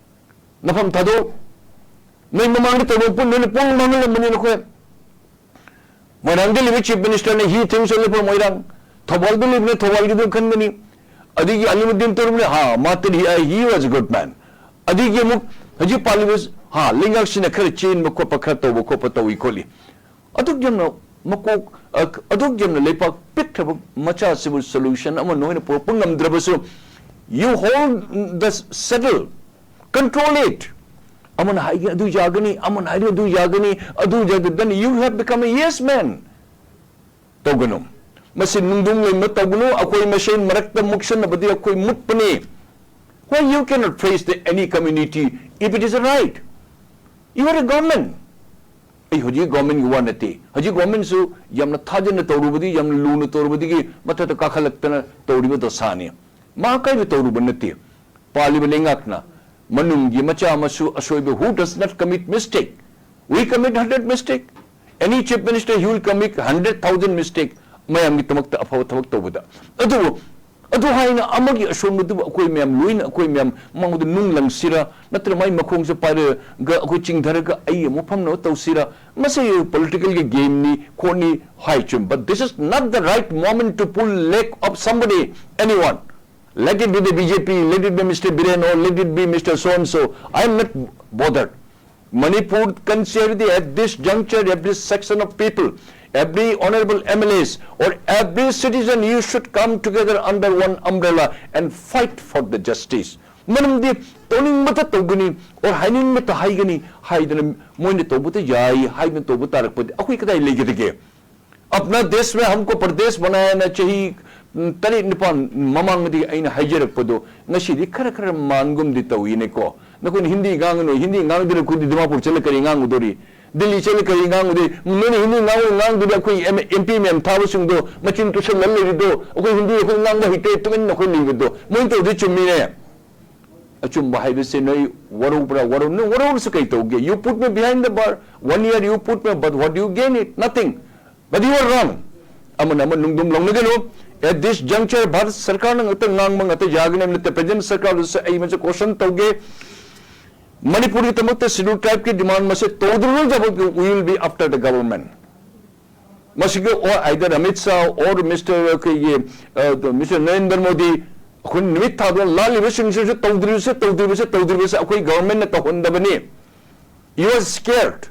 ꯅꯐꯝ ꯊꯥꯗꯣꯛ꯫ ꯅꯣꯏ ꯃꯃꯥꯡꯗ ꯇꯧꯕ ꯄꯨꯟ ꯅꯣꯏꯅ ꯄꯨꯡ ꯃꯥꯡꯍꯜꯂꯝꯕꯅꯤ ꯅꯈꯣꯏ꯫ ꯃꯣꯏꯔꯥꯡꯗ ꯂꯩꯕ ꯆꯤꯐ ꯃꯤꯅꯤꯁꯇꯔꯅ he thinks only for Moirang. ꯊꯧꯕꯥꯜꯗ ꯂꯩꯕꯅ ꯊꯧꯕꯥꯜꯒꯤꯗꯨ ꯈꯟꯒꯅꯤ꯫ ꯑꯗꯒꯤ ꯑꯂꯤꯃꯨꯗꯤꯟ ꯇꯧꯔꯝꯅꯤ, ꯍꯥ, ꯃꯥ ꯇꯗꯤ, he was a good man꯫ ꯑꯗꯒꯤ ꯑꯃꯨꯛ ꯍꯧꯖꯤꯛ ꯄꯥꯜꯂꯤꯕ, ꯍꯥ, ꯂꯩꯉꯥꯛꯁꯤꯅ ꯈꯔ ꯆꯦꯟꯕ ꯈꯣꯠꯄ, ꯈꯔ ꯇꯧꯕ ꯈꯣꯠꯄ ꯇꯧꯏ ꯈꯣꯠꯂꯤ꯫ ꯑꯗꯨꯛ ꯌꯥꯝꯅ ꯃꯀꯣꯛ, ꯑ, ꯑꯗꯨꯛ ꯌꯥꯝꯅ ꯂꯩꯄꯥꯛ ꯄꯤꯛꯈ꯭ꯔꯕ ꯃꯆꯥꯁꯤꯕꯨ solution ꯑꯃ ꯅꯣꯏꯅ ꯄꯨꯔꯛꯄ ꯉꯝꯗ꯭ꯔꯕꯁꯨ, you hold the saddle, control it. ꯑꯃꯅ ꯍꯥꯏꯒꯦ ꯑꯗꯨ ꯌꯥꯒꯅꯤ, ꯑꯃꯅ ꯍꯥꯏꯒꯦ ꯑꯗꯨ ꯌꯥꯒꯅꯤ, ꯑꯗꯨ ꯌꯥꯒ-, then you have become a yes man. ꯇꯧꯒꯅꯨ꯫ ꯃꯁꯤ ꯅꯨꯡꯗꯨꯡ ꯂꯩꯃ ꯇꯧꯒꯅꯨ꯫ ꯑꯩꯈꯣꯏ ꯃꯁꯦꯟ ꯃꯔꯛꯇ ꯃꯨꯛꯁꯟꯅꯕꯗꯤ ꯑꯩꯈꯣꯏ ꯃꯨꯠꯄꯅꯤ꯫ Why you cannot face the any community if it is a right? You are a government. ꯑꯩ ꯍꯧꯖꯤꯛ governmentꯀꯤ ꯋꯥ ꯅꯠꯇꯦ꯫ ꯍꯧꯖꯤꯛ governmentꯁꯨ ꯌꯥꯝꯅ ꯊꯥꯖꯅ ꯇꯧꯔꯨꯕꯗꯤ, ꯌꯥꯝꯅ ꯂꯨꯅ ꯇꯧꯔꯨꯕꯗꯒꯤ ꯃꯊꯛꯇ ꯀꯥꯈꯠꯂꯛꯇꯅ ꯇꯧꯔꯤꯕ ꯗꯁꯥꯅꯤ꯫ ꯃꯥ ꯑꯀꯥꯏꯕ ꯇꯧꯔꯨꯕ ꯅꯠꯇꯦ꯫ ꯄꯥꯜꯂꯤꯕ ꯂꯩꯉꯥꯛꯅ ꯃꯅꯨꯡꯒꯤ ꯃꯆꯥ ꯃꯁꯨ ꯑꯁꯣꯏꯕ, who does not commit mistake? We commit hundred mistake. Any chief minister, he will commit hundred thousand mistake, ꯃꯌꯥꯝꯒꯤꯗꯃꯛꯇ ꯑꯐꯕ ꯊꯕꯛ ꯇꯧꯕꯗ꯫ ꯑꯗꯨꯕꯨ ꯑꯗꯨ ꯍꯥꯏꯅ ꯑꯃꯒꯤ ꯑꯁꯣꯟꯕꯗꯨꯕꯨ ꯑꯩꯈꯣꯏ ꯃꯌꯥꯝ ꯂꯣꯏꯅ, ꯑꯩꯈꯣꯏ ꯃꯌꯥꯝ ꯃꯉꯣꯟꯗ ꯅꯨꯡ ꯂꯪꯁꯤꯔꯥ, ꯅꯠꯇ꯭ꯔꯒ ꯃꯥꯏ ꯃꯈꯣꯡꯁꯦ ꯄꯥꯏꯔꯒ ꯑꯩꯈꯣꯏ ꯆꯤꯡꯊꯔꯒ ꯑꯩ ꯑꯃꯨꯛ ꯐꯝꯅꯕ ꯇꯧꯁꯤꯔꯥ? ꯃꯁꯤ political ꯒꯤ game ꯅꯤ, ꯈꯣꯠꯅꯤ ꯍꯥꯏ ꯆꯨꯝ, but this is not the right moment to pull leg of somebody, anyone. Let it be the B J P, let it be Mister Biren, or let it be Mister So and so. I am not bothered. Manipur can say everything at this juncture, every section of people, every honorable M L As, or every citizen, you should come together under one umbrella and fight for the justice. ꯃꯔꯝꯗꯤ ꯇꯧꯅꯤꯡꯕꯇ ꯇꯧꯒꯅꯤ, or ꯍꯥꯏꯅꯤꯡꯕꯇ ꯍꯥꯏꯒꯅꯤ ꯍꯥꯏꯗꯅ, ꯃꯣꯏꯅ ꯇꯧꯕꯇ ꯌꯥꯏ ꯍꯥꯏꯗꯅ ꯇꯧꯕ ꯇꯥꯔꯛꯄꯗꯤ ꯑꯩꯈꯣꯏ ꯀꯗꯥꯏ ꯂꯩꯒꯗꯒꯦ? ꯑꯄꯅꯥ ꯗꯦꯁ ꯃꯦ ꯍꯝꯀꯣ ꯄ꯭ꯔꯗꯦꯁ ꯕꯅꯥꯌꯥꯅ ꯆꯍꯤ, ꯎꯝ, ꯇꯔꯦꯠ ꯅꯤꯄꯥꯟ ꯃꯃꯥꯡꯗꯒꯤ ꯑꯩꯅ ꯍꯥꯏꯖꯔꯛꯄꯗꯣ ꯉꯁꯤꯗꯤ ꯈꯔ ꯈꯔ ꯃꯥꯟꯒꯨꯝꯗꯤ ꯇꯧꯏꯅꯦꯀꯣ꯫ ꯅꯈꯣꯏꯅ ꯍꯤꯟꯗꯤ ꯉꯥꯡꯒꯅꯨ, ꯍꯤꯟꯗꯤ ꯉꯥꯡꯗꯅ ꯑꯩꯈꯣꯏꯗꯤ ꯗꯤꯃꯥꯄꯨꯔ ꯆꯠꯂ ꯀꯔꯤ ꯉꯥꯡꯉꯨꯗꯣꯔꯤ? ꯗꯤꯜꯂꯤ ꯆꯠꯂ ꯀꯔꯤ ꯉꯥꯡꯉꯨꯗꯣꯔꯤ? ꯅꯣꯏꯅ ꯍꯤꯟꯗꯤ ꯉꯥꯡꯉꯨ ꯉꯥꯡꯗꯨꯗꯤ ꯑꯩꯈꯣꯏ ꯑꯦꯝ-, M P ꯃꯌꯥꯝ ꯊꯥꯕꯁꯤꯡꯗꯣ ꯃꯆꯤꯟ ꯇꯨꯁꯜꯂ ꯂꯩꯔꯤꯗꯣ, ꯑꯩꯈꯣꯏ ꯍꯤꯟꯗꯤ ꯑꯩꯈꯣꯏ ꯉꯥꯡꯕ ꯍꯩꯇꯦ, ꯇꯨꯃꯤꯟꯅ ꯑꯩꯈꯣꯏ ꯂꯩꯕꯗꯣ꯫ ꯃꯣꯏꯅ ꯇꯧꯗꯣꯏ ꯆꯨꯝꯃꯤꯅꯦ꯫ ꯑꯆꯨꯝꯕ ꯍꯥꯏꯕꯁꯦ ꯅꯣꯏ ꯋꯥꯔꯧꯕ꯭ꯔꯥ? ꯋꯥꯔꯧ-, ꯅꯣꯏ ꯋꯥꯔꯧꯔꯁꯨ ꯀꯩ ꯇꯧꯒꯦ? You put me behind the bar, one year you put me, but what do you gain it? Nothing. But you are wrong. ꯑꯃꯅ ꯑꯃ ꯅꯨꯡꯗꯨꯝ ꯂꯧꯅꯒꯅꯨ꯫ At this juncture, ꯚꯥꯔꯠ ꯁꯔꯀꯥꯔꯅ ꯉꯛꯇ ꯉꯥꯡꯕ ꯉꯛꯇ ꯌꯥꯒꯅꯤ ꯍꯥꯏꯕ ꯅꯠꯇꯦ꯫ Present ꯁꯔꯀꯥꯔꯗꯨꯁꯨ ꯑꯩ ꯃꯁꯤ question ꯇꯧꯒꯦ꯫ ꯃꯅꯤꯄꯨꯔꯒꯤꯗꯃꯛꯇ Scheduled Tribe ꯀꯤ demand ꯃꯁꯦ ꯇꯧꯗ꯭ꯔꯤꯉꯩꯗ we will be after the government꯫ ꯃꯁꯤꯒꯤ or either Amit Shah or Mister ꯑꯩꯈꯣꯏꯒꯤ, ꯑ, Mister ꯅꯔꯦꯟꯗ꯭ꯔ ꯃꯣꯗꯤ ꯈꯨꯟ ꯅꯨꯃꯤꯠ ꯊꯥꯗꯣꯛ ꯂꯥꯜꯂꯤꯕꯁꯤꯡꯁꯤꯁꯨ ꯇꯧꯗ꯭ꯔꯤꯕꯁꯦ, ꯇꯧꯗ꯭ꯔꯤꯕꯁꯦ, ꯇꯧꯗ꯭ꯔꯤꯕꯁꯦ ꯑꯩꯈꯣꯏ ꯒꯚꯔꯟꯃꯦꯟꯠꯅ ꯇꯧꯍꯟꯗꯕꯅꯤ꯫ You are scared.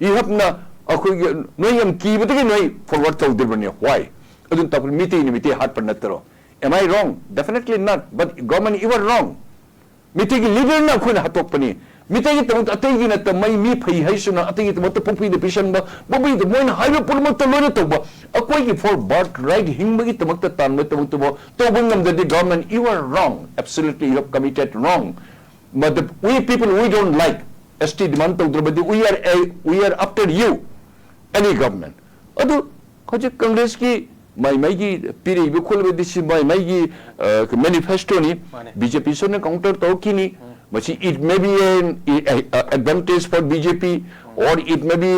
You have ꯅ ꯑꯩꯈꯣꯏꯒꯤ ꯅꯣꯏ ꯌꯥꯝ ꯀꯤꯕꯗꯒꯤ ꯅꯣꯏ ꯐꯣꯔꯋꯥꯔꯗ ꯇꯧꯗ꯭ꯔꯤꯕꯅꯤ꯫ Why? ꯑꯗꯨꯅ ꯇꯥꯛꯄꯗꯤ ꯃꯤꯇꯩꯅ ꯃꯤꯇꯩ ꯍꯥꯠꯄ ꯅꯠꯇ꯭ꯔꯣ? Am I wrong? Definitely not. But government, you are wrong. ꯃꯤꯇꯩꯒꯤ ꯂꯤꯗꯔꯅ ꯑꯩꯈꯣꯏꯅ ꯍꯥꯠꯇꯣꯛꯄꯅꯤ꯫ ꯃꯤꯇꯩꯒꯤꯗꯃꯛꯇ ꯑꯇꯩꯒꯤ ꯅꯠꯇ ꯃꯩ ꯃꯤ ꯐꯩ ꯍꯥꯏꯁꯤꯅ ꯑꯇꯩꯒꯤꯗꯃꯛꯇ ꯄꯣꯛꯄꯤꯗ ꯄꯤꯁꯟꯕ, ꯄꯣꯛꯄꯤꯗ ꯃꯣꯏꯅ ꯍꯥꯏꯕ ꯄꯨꯝꯅꯃꯛꯇ ꯂꯣꯏꯅ ꯇꯧꯕ꯫ ꯑꯩꯈꯣꯏꯒꯤ for birth right ꯍꯤꯡꯕꯒꯤꯗꯃꯛꯇ ꯇꯥꯟꯕꯒꯤꯗꯃꯛꯇꯕꯨ ꯇꯧꯕ ꯉꯝꯗ꯭ꯔꯗꯤ government, you are wrong. Absolutely, you have committed wrong. But the, we people, we don't like S T demand ꯇꯧꯗ꯭ꯔꯕꯗꯤ we are, a, we are after you, any government. ꯑꯗꯨ ꯍꯧꯖꯤꯛ ꯀꯪꯒ꯭ꯔꯦꯁꯀꯤ ꯃꯥꯏ ꯃꯥꯏꯒꯤ ꯄꯤꯔꯛꯏꯕ ꯈꯣꯠꯂꯤꯕꯗꯤ ꯁꯤ ꯃꯥꯏ ꯃꯥꯏꯒꯤ ꯃꯦꯅꯤꯐꯦꯁꯇꯣꯅꯤ꯫ ꯃꯥꯅꯦ꯫ B J ꯄꯤꯁꯨꯅ counter ꯇꯧꯔꯛꯈꯤꯅꯤ꯫ ꯃꯁꯤ it may be an advantage for B J P or it may be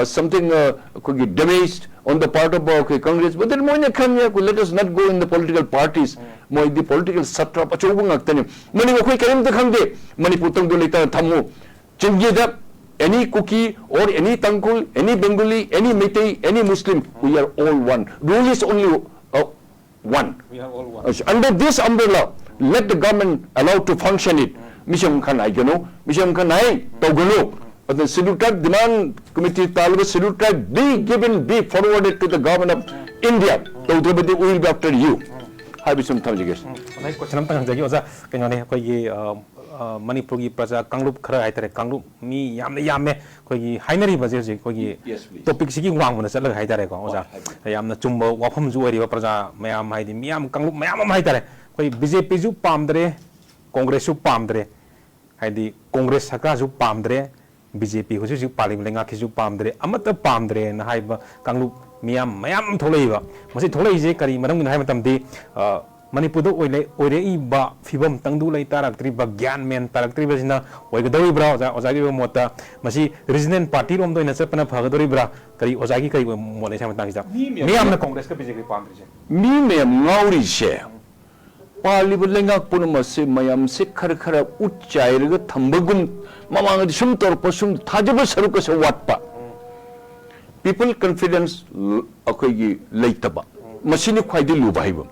something ꯑꯩꯈꯣꯏꯒꯤ damage on the part of ꯑꯩꯈꯣꯏ ꯀꯪꯒ꯭ꯔꯦꯁ꯫ But then ꯃꯣꯏꯅ ꯈꯪꯉꯦ ꯑꯩꯈꯣꯏ let us not go in the political parties. ꯃꯣꯏꯗꯤ political ꯁꯇ꯭ꯔꯞ ꯑꯆꯧꯕ ꯉꯥꯛꯇꯅꯤ꯫ ꯃꯅꯤꯡ ꯑꯩꯈꯣꯏ ꯀꯔꯤꯝꯇ ꯈꯪꯗꯦ꯫ ꯃꯅꯤꯄꯨꯔ ꯇꯪꯗꯨ ꯂꯩꯇꯥꯅ ꯊꯝꯃꯨ꯫ ꯆꯤꯡꯒꯤꯗ any Kuki or any Tangkhul, any Bengali, any Meitei, any Muslim, we are all one. Rule is only uh, one. We are all one. Under this umbrella, let the government allow to function it. ꯃꯤꯁꯦ ꯑꯃꯨꯛ ꯈꯟ ꯍꯥꯏꯒꯅꯨ, ꯃꯤꯁꯦ ꯑꯃꯨꯛ ꯈꯟ ꯍꯥꯏ ꯇꯧꯒꯅꯨ꯫ ꯑꯗꯨꯅ Scheduled Tribe demand committee ꯇꯥꯜꯂꯤꯕ Scheduled Tribe be given, be forwarded to the government of India. ꯇꯧꯗ꯭ꯔꯕꯗꯤ we will be after you. ꯍꯥꯏꯕꯁꯤ ꯑꯃ ꯊꯝꯖꯒꯦ꯫ ꯑꯣꯖꯥ, ꯀꯣꯏꯁꯟ ꯑꯝꯇ ꯍꯪꯖꯒꯦ ꯑꯣꯖꯥ꯫ ꯀꯩꯅꯣꯅꯦ, ꯑꯩꯈꯣꯏꯒꯤ ꯃꯅꯤꯄꯨꯔꯒꯤ ꯄ꯭ꯔꯖꯥ ꯀꯥꯡꯂꯨꯞ ꯈꯔ ꯍꯥꯏꯇꯥꯔꯦ, ꯀꯥꯡꯂꯨꯞ ꯃꯤ ꯌꯥꯝꯅ ꯌꯥꯝꯃꯦ ꯑꯩꯈꯣꯏꯒꯤ ꯍꯥꯏꯅꯔꯤꯕꯁꯦ ꯍꯧꯖꯤꯛ ꯑꯩꯈꯣꯏꯒꯤ Yes, please. ꯇꯣꯄꯤꯛꯁꯤꯒꯤ ꯋꯥꯡꯃꯗ ꯆꯠꯂꯒ ꯍꯥꯏꯇꯥꯔꯦꯀꯣ ꯑꯣꯖꯥ꯫ ꯍꯣꯏ, ꯍꯥꯏꯕꯤꯌꯨ꯫ ꯌꯥꯝꯅ ꯆꯨꯝꯕ ꯋꯥꯐꯝꯁꯨ ꯑꯣꯏꯔꯤꯕ ꯄ꯭ꯔꯖꯥ ꯃꯌꯥꯝ, ꯍꯥꯏꯗꯤ ꯃꯤꯌꯥꯝ ꯀꯥꯡꯂꯨꯞ ꯃꯌꯥꯝ ꯑꯃ ꯍꯥꯏꯇꯥꯔꯦ꯫ ꯑꯩꯈꯣꯏ ꯕꯤ ꯖꯦ ꯄꯤꯁꯨ ꯄꯥꯝꯗ꯭ꯔꯦ, ꯀꯣꯡꯒ꯭ꯔꯦꯁꯁꯨ ꯄꯥꯝꯗ꯭ꯔꯦ, ꯍꯥꯏꯗꯤ ꯀꯣꯡꯒ꯭ꯔꯦꯁ ꯁꯔꯀꯥꯔꯁꯨ ꯄꯥꯝꯗ꯭ꯔꯦ, ꯕꯤ ꯖꯦ ꯄꯤ ꯍꯧꯖꯤꯛ ꯍꯧꯖꯤꯛ ꯄꯥꯜꯂꯤꯕ ꯂꯩꯉꯥꯛꯁꯤꯁꯨ ꯄꯥꯝꯗ꯭ꯔꯦ, ꯑꯃꯠꯇ ꯄꯥꯝꯗ꯭ꯔꯦꯅ ꯍꯥꯏꯕ ꯀꯥꯡꯂꯨꯞ ꯃꯤꯌꯥꯝ ꯃꯌꯥꯝ ꯑꯃ ꯊꯣꯛꯂꯛꯏꯕ꯫ ꯃꯁꯤ ꯊꯣꯛꯂꯛꯏꯁꯦ ꯀꯔꯤ ꯃꯔꯝꯒꯤꯅꯣ ꯍꯥꯏꯕ ꯃꯇꯝꯗꯤ, ꯑ, ꯃꯅꯤꯄꯨꯔꯗ ꯑꯣꯏꯂ-, ꯑꯣꯏꯔꯛꯏꯕ ꯐꯤꯕꯝ ꯇꯪꯗꯨ ꯂꯩ ꯇꯥꯔꯛꯇ꯭ꯔꯤꯕ, ꯒ꯭ꯌꯥꯟ ꯃꯦꯟ ꯇꯥꯔꯛꯇ꯭ꯔꯤꯕꯁꯤꯅ ꯑꯣꯏꯒꯗꯧꯔꯤꯕ꯭ꯔꯥ? ꯑꯣꯖꯥ, ꯑꯣꯖꯥꯒꯤ ꯑꯣꯏꯕ ꯃꯣꯠꯇ ꯃꯁꯤ ꯔꯤꯖꯅꯦꯜ ꯄꯥꯔꯇꯤ ꯔꯣꯝꯗ ꯑꯣꯏꯅ ꯆꯠꯄꯅ ꯐꯒꯗꯧꯔꯤꯕ꯭ꯔꯥ? ꯀꯔꯤ ꯑꯣꯖꯥꯒꯤ ꯀꯔꯤ ꯑꯣꯏꯕ ꯃꯣꯠ ꯂꯩ ꯁꯤ ꯃꯇꯥꯡꯁꯤꯗ? ꯃꯤ ꯃꯌꯥꯝ ꯃꯤꯌꯥꯝꯅ ꯀꯣꯡꯒ꯭ꯔꯦꯁꯀ ꯕꯤ ꯖꯦ ꯄꯤ ꯄꯥꯝꯗ꯭ꯔꯤꯁꯦ? ꯃꯤ ꯃꯌꯥꯝ ꯉꯥꯎꯔꯤꯁꯦ, ꯄꯥꯜꯂꯤꯕ ꯂꯩꯉꯥꯛ ꯄꯨꯝꯅꯃꯛꯁꯦ ꯃꯌꯥꯝꯁꯦ ꯈꯔ ꯈꯔ ꯎꯠ ꯆꯥꯏꯔꯒ ꯊꯝꯕꯒꯨꯝ, ꯃꯃꯥꯡꯗꯗꯤ ꯁꯨꯝ ꯇꯧꯔꯛꯄ, ꯁꯨꯝ ꯊꯥꯖꯕ ꯁꯔꯨꯛꯀꯁꯦ ꯋꯥꯠꯄ, people confidence ꯑꯩꯈꯣꯏꯒꯤ ꯂꯩꯇꯕ, ꯃꯁꯤꯅꯤ ꯈ꯭ꯋꯥꯏꯗꯒꯤ ꯂꯨꯕ ꯍꯥꯏꯕ꯫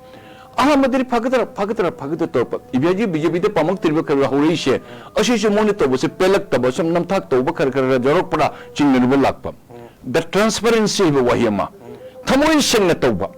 ꯑꯍꯥꯟꯕꯗꯗꯤ ꯐꯒꯗ꯭ꯔꯥ ꯐꯒꯗ꯭ꯔꯥ ꯐꯒꯗ꯭ꯔꯥ ꯇꯧꯔꯛꯄ, ꯏꯕꯤꯌꯥꯖꯤ ꯕꯤ ꯖꯦ ꯄꯤꯗ ꯄꯥꯝꯃꯛꯇ꯭ꯔꯤꯕ ꯈꯔ ꯍꯧꯔꯛꯏꯁꯦ꯫ ꯑꯁꯤꯁꯨ ꯃꯣꯏꯅ ꯇꯧꯕꯁꯦ ꯄꯦꯜꯂꯛꯇꯕ, ꯁꯨꯝ ꯅꯝꯊꯥꯛ ꯇꯧꯕ ꯈꯔ ꯈꯔ ꯌꯥꯎꯔꯛꯄ꯭ꯔꯥ ꯆꯤꯡꯅꯅꯕ ꯂꯥꯛꯄ꯫ The transparency ꯍꯥꯏꯕ ꯋꯥꯍꯩ ꯑꯃ, ꯊꯃꯣꯏ ꯁꯦꯡꯅ ꯇꯧꯕ,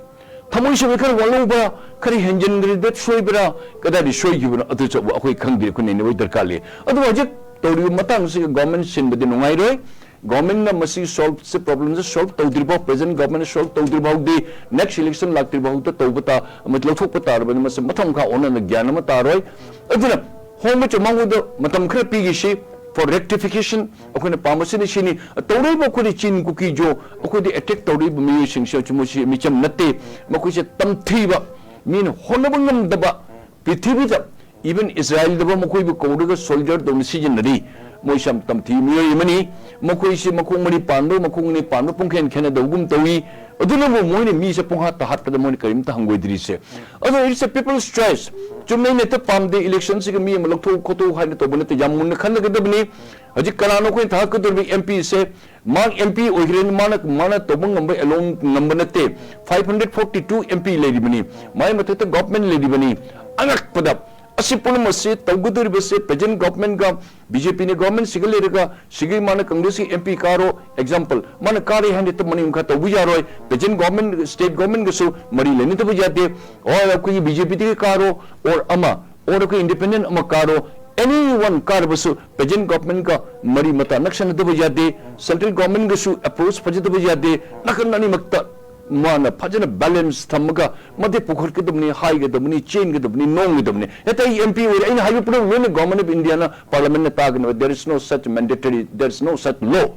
ꯊꯃꯣꯏ ꯁꯦꯡꯅ ꯈꯔ ꯋꯥꯠꯍꯧꯕ, ꯈꯔ ꯍꯦꯟꯖꯤꯟꯈ꯭ꯔꯦꯗ ꯁꯣꯏꯕ꯭ꯔꯥ, ꯀꯗꯥꯏꯗ ꯁꯣꯏꯈꯤꯕꯅꯣ ꯑꯗꯨꯁꯨ ꯑꯩꯈꯣꯏ ꯈꯪꯗꯦ, ꯑꯩꯈꯣꯏ ꯅꯩꯅꯕꯒꯤ ꯗꯔꯀꯥꯔ ꯂꯩ꯫ ꯑꯗꯨꯕꯨ ꯍꯧꯖꯤꯛ ꯇꯧꯔꯤꯕ ꯃꯇꯥꯡꯁꯤꯒ ꯒꯣꯔꯃꯦꯟ ꯁꯤꯟꯕꯗꯤ ꯅꯨꯡꯉꯥꯏꯔꯣꯏ꯫ ꯒꯣꯔꯃꯦꯟꯅ ꯃꯁꯤ ꯁꯣꯜꯕꯁꯦ, ꯄ꯭ꯔꯣꯕ꯭ꯂꯦꯝꯁꯦ ꯁꯣꯜꯕ ꯇꯧꯗ꯭ꯔꯤꯐꯥꯎ, ꯄ꯭ꯔꯦꯖꯦꯟ ꯒꯣꯔꯃꯦꯟꯅ ꯁꯣꯜꯕ ꯇꯧꯗ꯭ꯔꯤꯐꯥꯎꯗꯤ, ꯅꯦꯛꯁ ꯏꯂꯦꯛꯁꯟ ꯂꯥꯛꯇ꯭ꯔꯤꯐꯥꯎꯗ ꯇꯧꯕ ꯇꯥ-, ꯑꯃ ꯂꯧꯊꯣꯛꯄ ꯇꯥꯔꯕꯅꯤ꯫ ꯃꯁꯤ ꯃꯊꯪ ꯃꯈꯥ ꯑꯣꯟꯅꯅ ꯒ꯭ꯌꯥꯟ ꯑꯃ ꯇꯥꯔꯣꯏ꯫ ꯑꯗꯨꯅ ꯍꯣꯡꯕ ꯆꯨꯝꯍꯧꯕꯗ ꯃꯇꯝ ꯈꯔ ꯄꯤꯈꯤꯁꯤ for rectification꯫ ꯑꯩꯈꯣꯏꯅ ꯄꯥꯝꯕꯁꯤꯅ ꯁꯤꯅꯤ꯫ ꯇꯧꯔꯛꯏꯕ ꯑꯩꯈꯣꯏꯅ ꯆꯤꯟ ꯀꯨꯀꯤꯁꯨ ꯑꯩꯈꯣꯏꯗ ꯑꯦꯇꯦꯛ ꯇꯧꯔꯛꯏꯕ ꯃꯤꯑꯣꯏꯁꯤꯡꯁꯦ ꯃꯣꯏꯁꯤ ꯃꯤꯆꯝ ꯅꯠꯇꯦ꯫ ꯃꯈꯣꯏꯁꯦ ꯇꯝꯊꯤꯕ, ꯃꯤꯅ ꯍꯣꯠꯅꯕ ꯉꯝꯗꯕ, ꯄ꯭ꯔꯤꯊꯤꯕꯤꯗ even ꯏꯖꯔꯥꯏꯜꯗꯕ ꯃꯈꯣꯏꯕꯨ ꯀꯧꯔꯒ ꯁꯣꯜꯖꯔꯗꯧꯅ ꯁꯤꯖꯤꯟꯅꯔꯤ꯫ ꯃꯣꯏꯁꯦ ꯌꯥꯝ ꯇꯝꯊꯤ ꯃꯤꯑꯣꯏ ꯑꯃꯅꯤ꯫ ꯃꯈꯣꯏꯁꯦ ꯃꯈꯣꯡ ꯃꯔꯤ ꯄꯥꯟꯕ, ꯃꯈꯣꯡ ꯑꯅꯤ ꯄꯥꯟꯕ ꯄꯨꯡꯈꯦꯟ ꯈꯦꯠꯅꯗꯧꯒꯨꯝ ꯇꯧꯏ꯫ ꯑꯗꯨꯅꯕꯨ ꯃꯣꯏꯅ ꯃꯤꯁꯦ ꯄꯨꯡꯍꯥꯠꯇ ꯍꯥꯠꯄꯗ ꯃꯣꯏꯅ ꯀꯔꯤꯝꯇ ꯍꯪꯒꯣꯏꯗ꯭ꯔꯤꯁꯦ꯫ ꯑꯗꯣ it's a people's choice꯫ ꯆꯨꯝꯅ ꯑꯩꯅ ꯍꯦꯛꯇ ꯄꯥꯝꯗꯦ, ꯏꯂꯦꯛꯁꯟꯁꯤꯒ ꯃꯤ ꯑꯃ ꯂꯧꯊꯣꯛꯎ ꯈꯣꯠꯇꯣꯛꯎ ꯍꯥꯏꯅ ꯇꯧꯕ ꯅꯠꯇꯦ, ꯌꯥꯝ ꯃꯨꯟꯅ ꯈꯟꯅꯒꯗꯕꯅꯤ꯫ ꯍꯧꯖꯤꯛ ꯀꯅꯥꯅꯣ ꯑꯩꯈꯣꯏꯅ ꯊꯥꯒꯠꯀꯗꯧꯔꯤꯕ ꯑꯦꯝ ꯄꯤꯁꯦ? ꯃꯥ ꯑꯦꯝ ꯄꯤ ꯑꯣꯏꯈ꯭ꯔꯦꯅ ꯃꯥꯅ, ꯃꯥꯅ ꯇꯧꯕ ꯉꯝꯕ ꯑꯦꯂꯣꯟ ꯉꯝꯕ ꯅꯠꯇꯦ꯫ Five hundred forty two M P ꯂꯩꯔꯤꯕꯅꯤ, ꯃꯥꯏ ꯃꯊꯛꯇ ꯒꯣꯚꯔꯟꯃꯦꯟ ꯂꯩꯔꯤꯕꯅꯤ꯫ ꯑꯉꯛꯄꯗ ꯑꯁꯤ ꯄꯨꯝꯅꯃꯛꯁꯤ ꯇꯧꯒꯗꯧꯔꯤꯕꯁꯦ ꯄ꯭ꯔꯦꯖꯦꯟ ꯒꯣꯚꯔꯟꯃꯦꯟꯒ ꯕꯤ ꯖꯦ ꯄꯤꯅ ꯒꯣꯚꯔꯟꯃꯦꯟ ꯁꯤꯒ ꯂꯩꯔꯒ ꯁꯤꯒꯤ ꯃꯥꯅ ꯀꯪꯒ꯭ꯔꯦꯁꯀꯤ ꯑꯦꯝ ꯄꯤ ꯀꯥꯔꯣ, ꯑꯦꯛꯖꯥꯝꯄꯜ, ꯃꯥꯅ ꯀꯥꯔꯦ ꯍꯥꯏꯅ ꯍꯦꯛꯇ ꯃꯅꯤꯡ ꯃꯈꯥ ꯇꯧꯕ ꯌꯥꯔꯣꯏ꯫ ꯄ꯭ꯔꯦꯖꯦꯟ ꯒꯣꯚꯔꯟꯃꯦꯟ, ꯁ꯭ꯇꯦꯠ ꯒꯣꯚꯔꯟꯃꯦꯟꯒꯁꯨ ꯃꯔꯤ ꯂꯩꯅꯗꯕ ꯌꯥꯗꯦ꯫ ꯑꯣꯔ ꯑꯩꯈꯣꯏꯒꯤ ꯕꯤ ꯖꯦ ꯄꯤꯗꯒꯤ ꯀꯥꯔꯣ, ꯑꯣꯔ ꯑꯃ, ꯑꯣꯔ ꯑꯩꯈꯣꯏ ꯏꯟꯗꯤꯄꯦꯟꯗꯦꯟ ꯑꯃ ꯀꯥꯔꯣ, ꯑꯦꯅꯤ ꯋꯥꯟ ꯀꯥꯔꯕꯁꯨ ꯄ꯭ꯔꯦꯖꯦꯟ ꯒꯣꯚꯔꯟꯃꯦꯟꯒ ꯃꯔꯤ ꯃꯇꯥ ꯅꯛꯁꯟꯅꯗꯕ ꯌꯥꯗꯦ꯫ ꯁꯦꯟꯇ꯭ꯔꯦꯜ ꯒꯣꯚꯔꯟꯃꯦꯟꯒꯁꯨ ꯑꯦꯄ꯭ꯔꯣꯆ ꯐꯖꯗꯕ ꯌꯥꯗꯦ꯫ ꯅꯥꯀꯟ ꯑꯅꯤꯃꯛꯇ ꯃꯥꯅ ꯐꯖꯅ ꯕꯦꯂꯦꯟꯁ ꯊꯝꯃꯒ ꯃꯗꯨ ꯄꯨꯈꯠꯀꯗꯕꯅꯤ, ꯍꯥꯏꯒꯗꯕꯅꯤ, ꯆꯦꯟꯒꯗꯕꯅꯤ, ꯅꯣꯡꯒꯗꯕꯅꯤ꯫ ꯍꯦꯛꯇ ꯑꯩ ꯑꯦꯝ ꯄꯤ ꯑꯣꯏꯔꯦ, ꯑꯩꯅ ꯍꯥꯏꯕ ꯄꯨꯝꯅꯃꯛ ꯂꯣꯏꯅ ꯒꯣꯚꯔꯟꯃꯦꯟ ꯑꯣꯐ ꯏꯟꯗꯤꯌꯥꯅ, ꯄꯥꯔꯂꯤꯌꯥꯃꯦꯟꯅ ꯇꯥꯒꯅꯤ꯫ There is no such mandatory, there is no such law꯫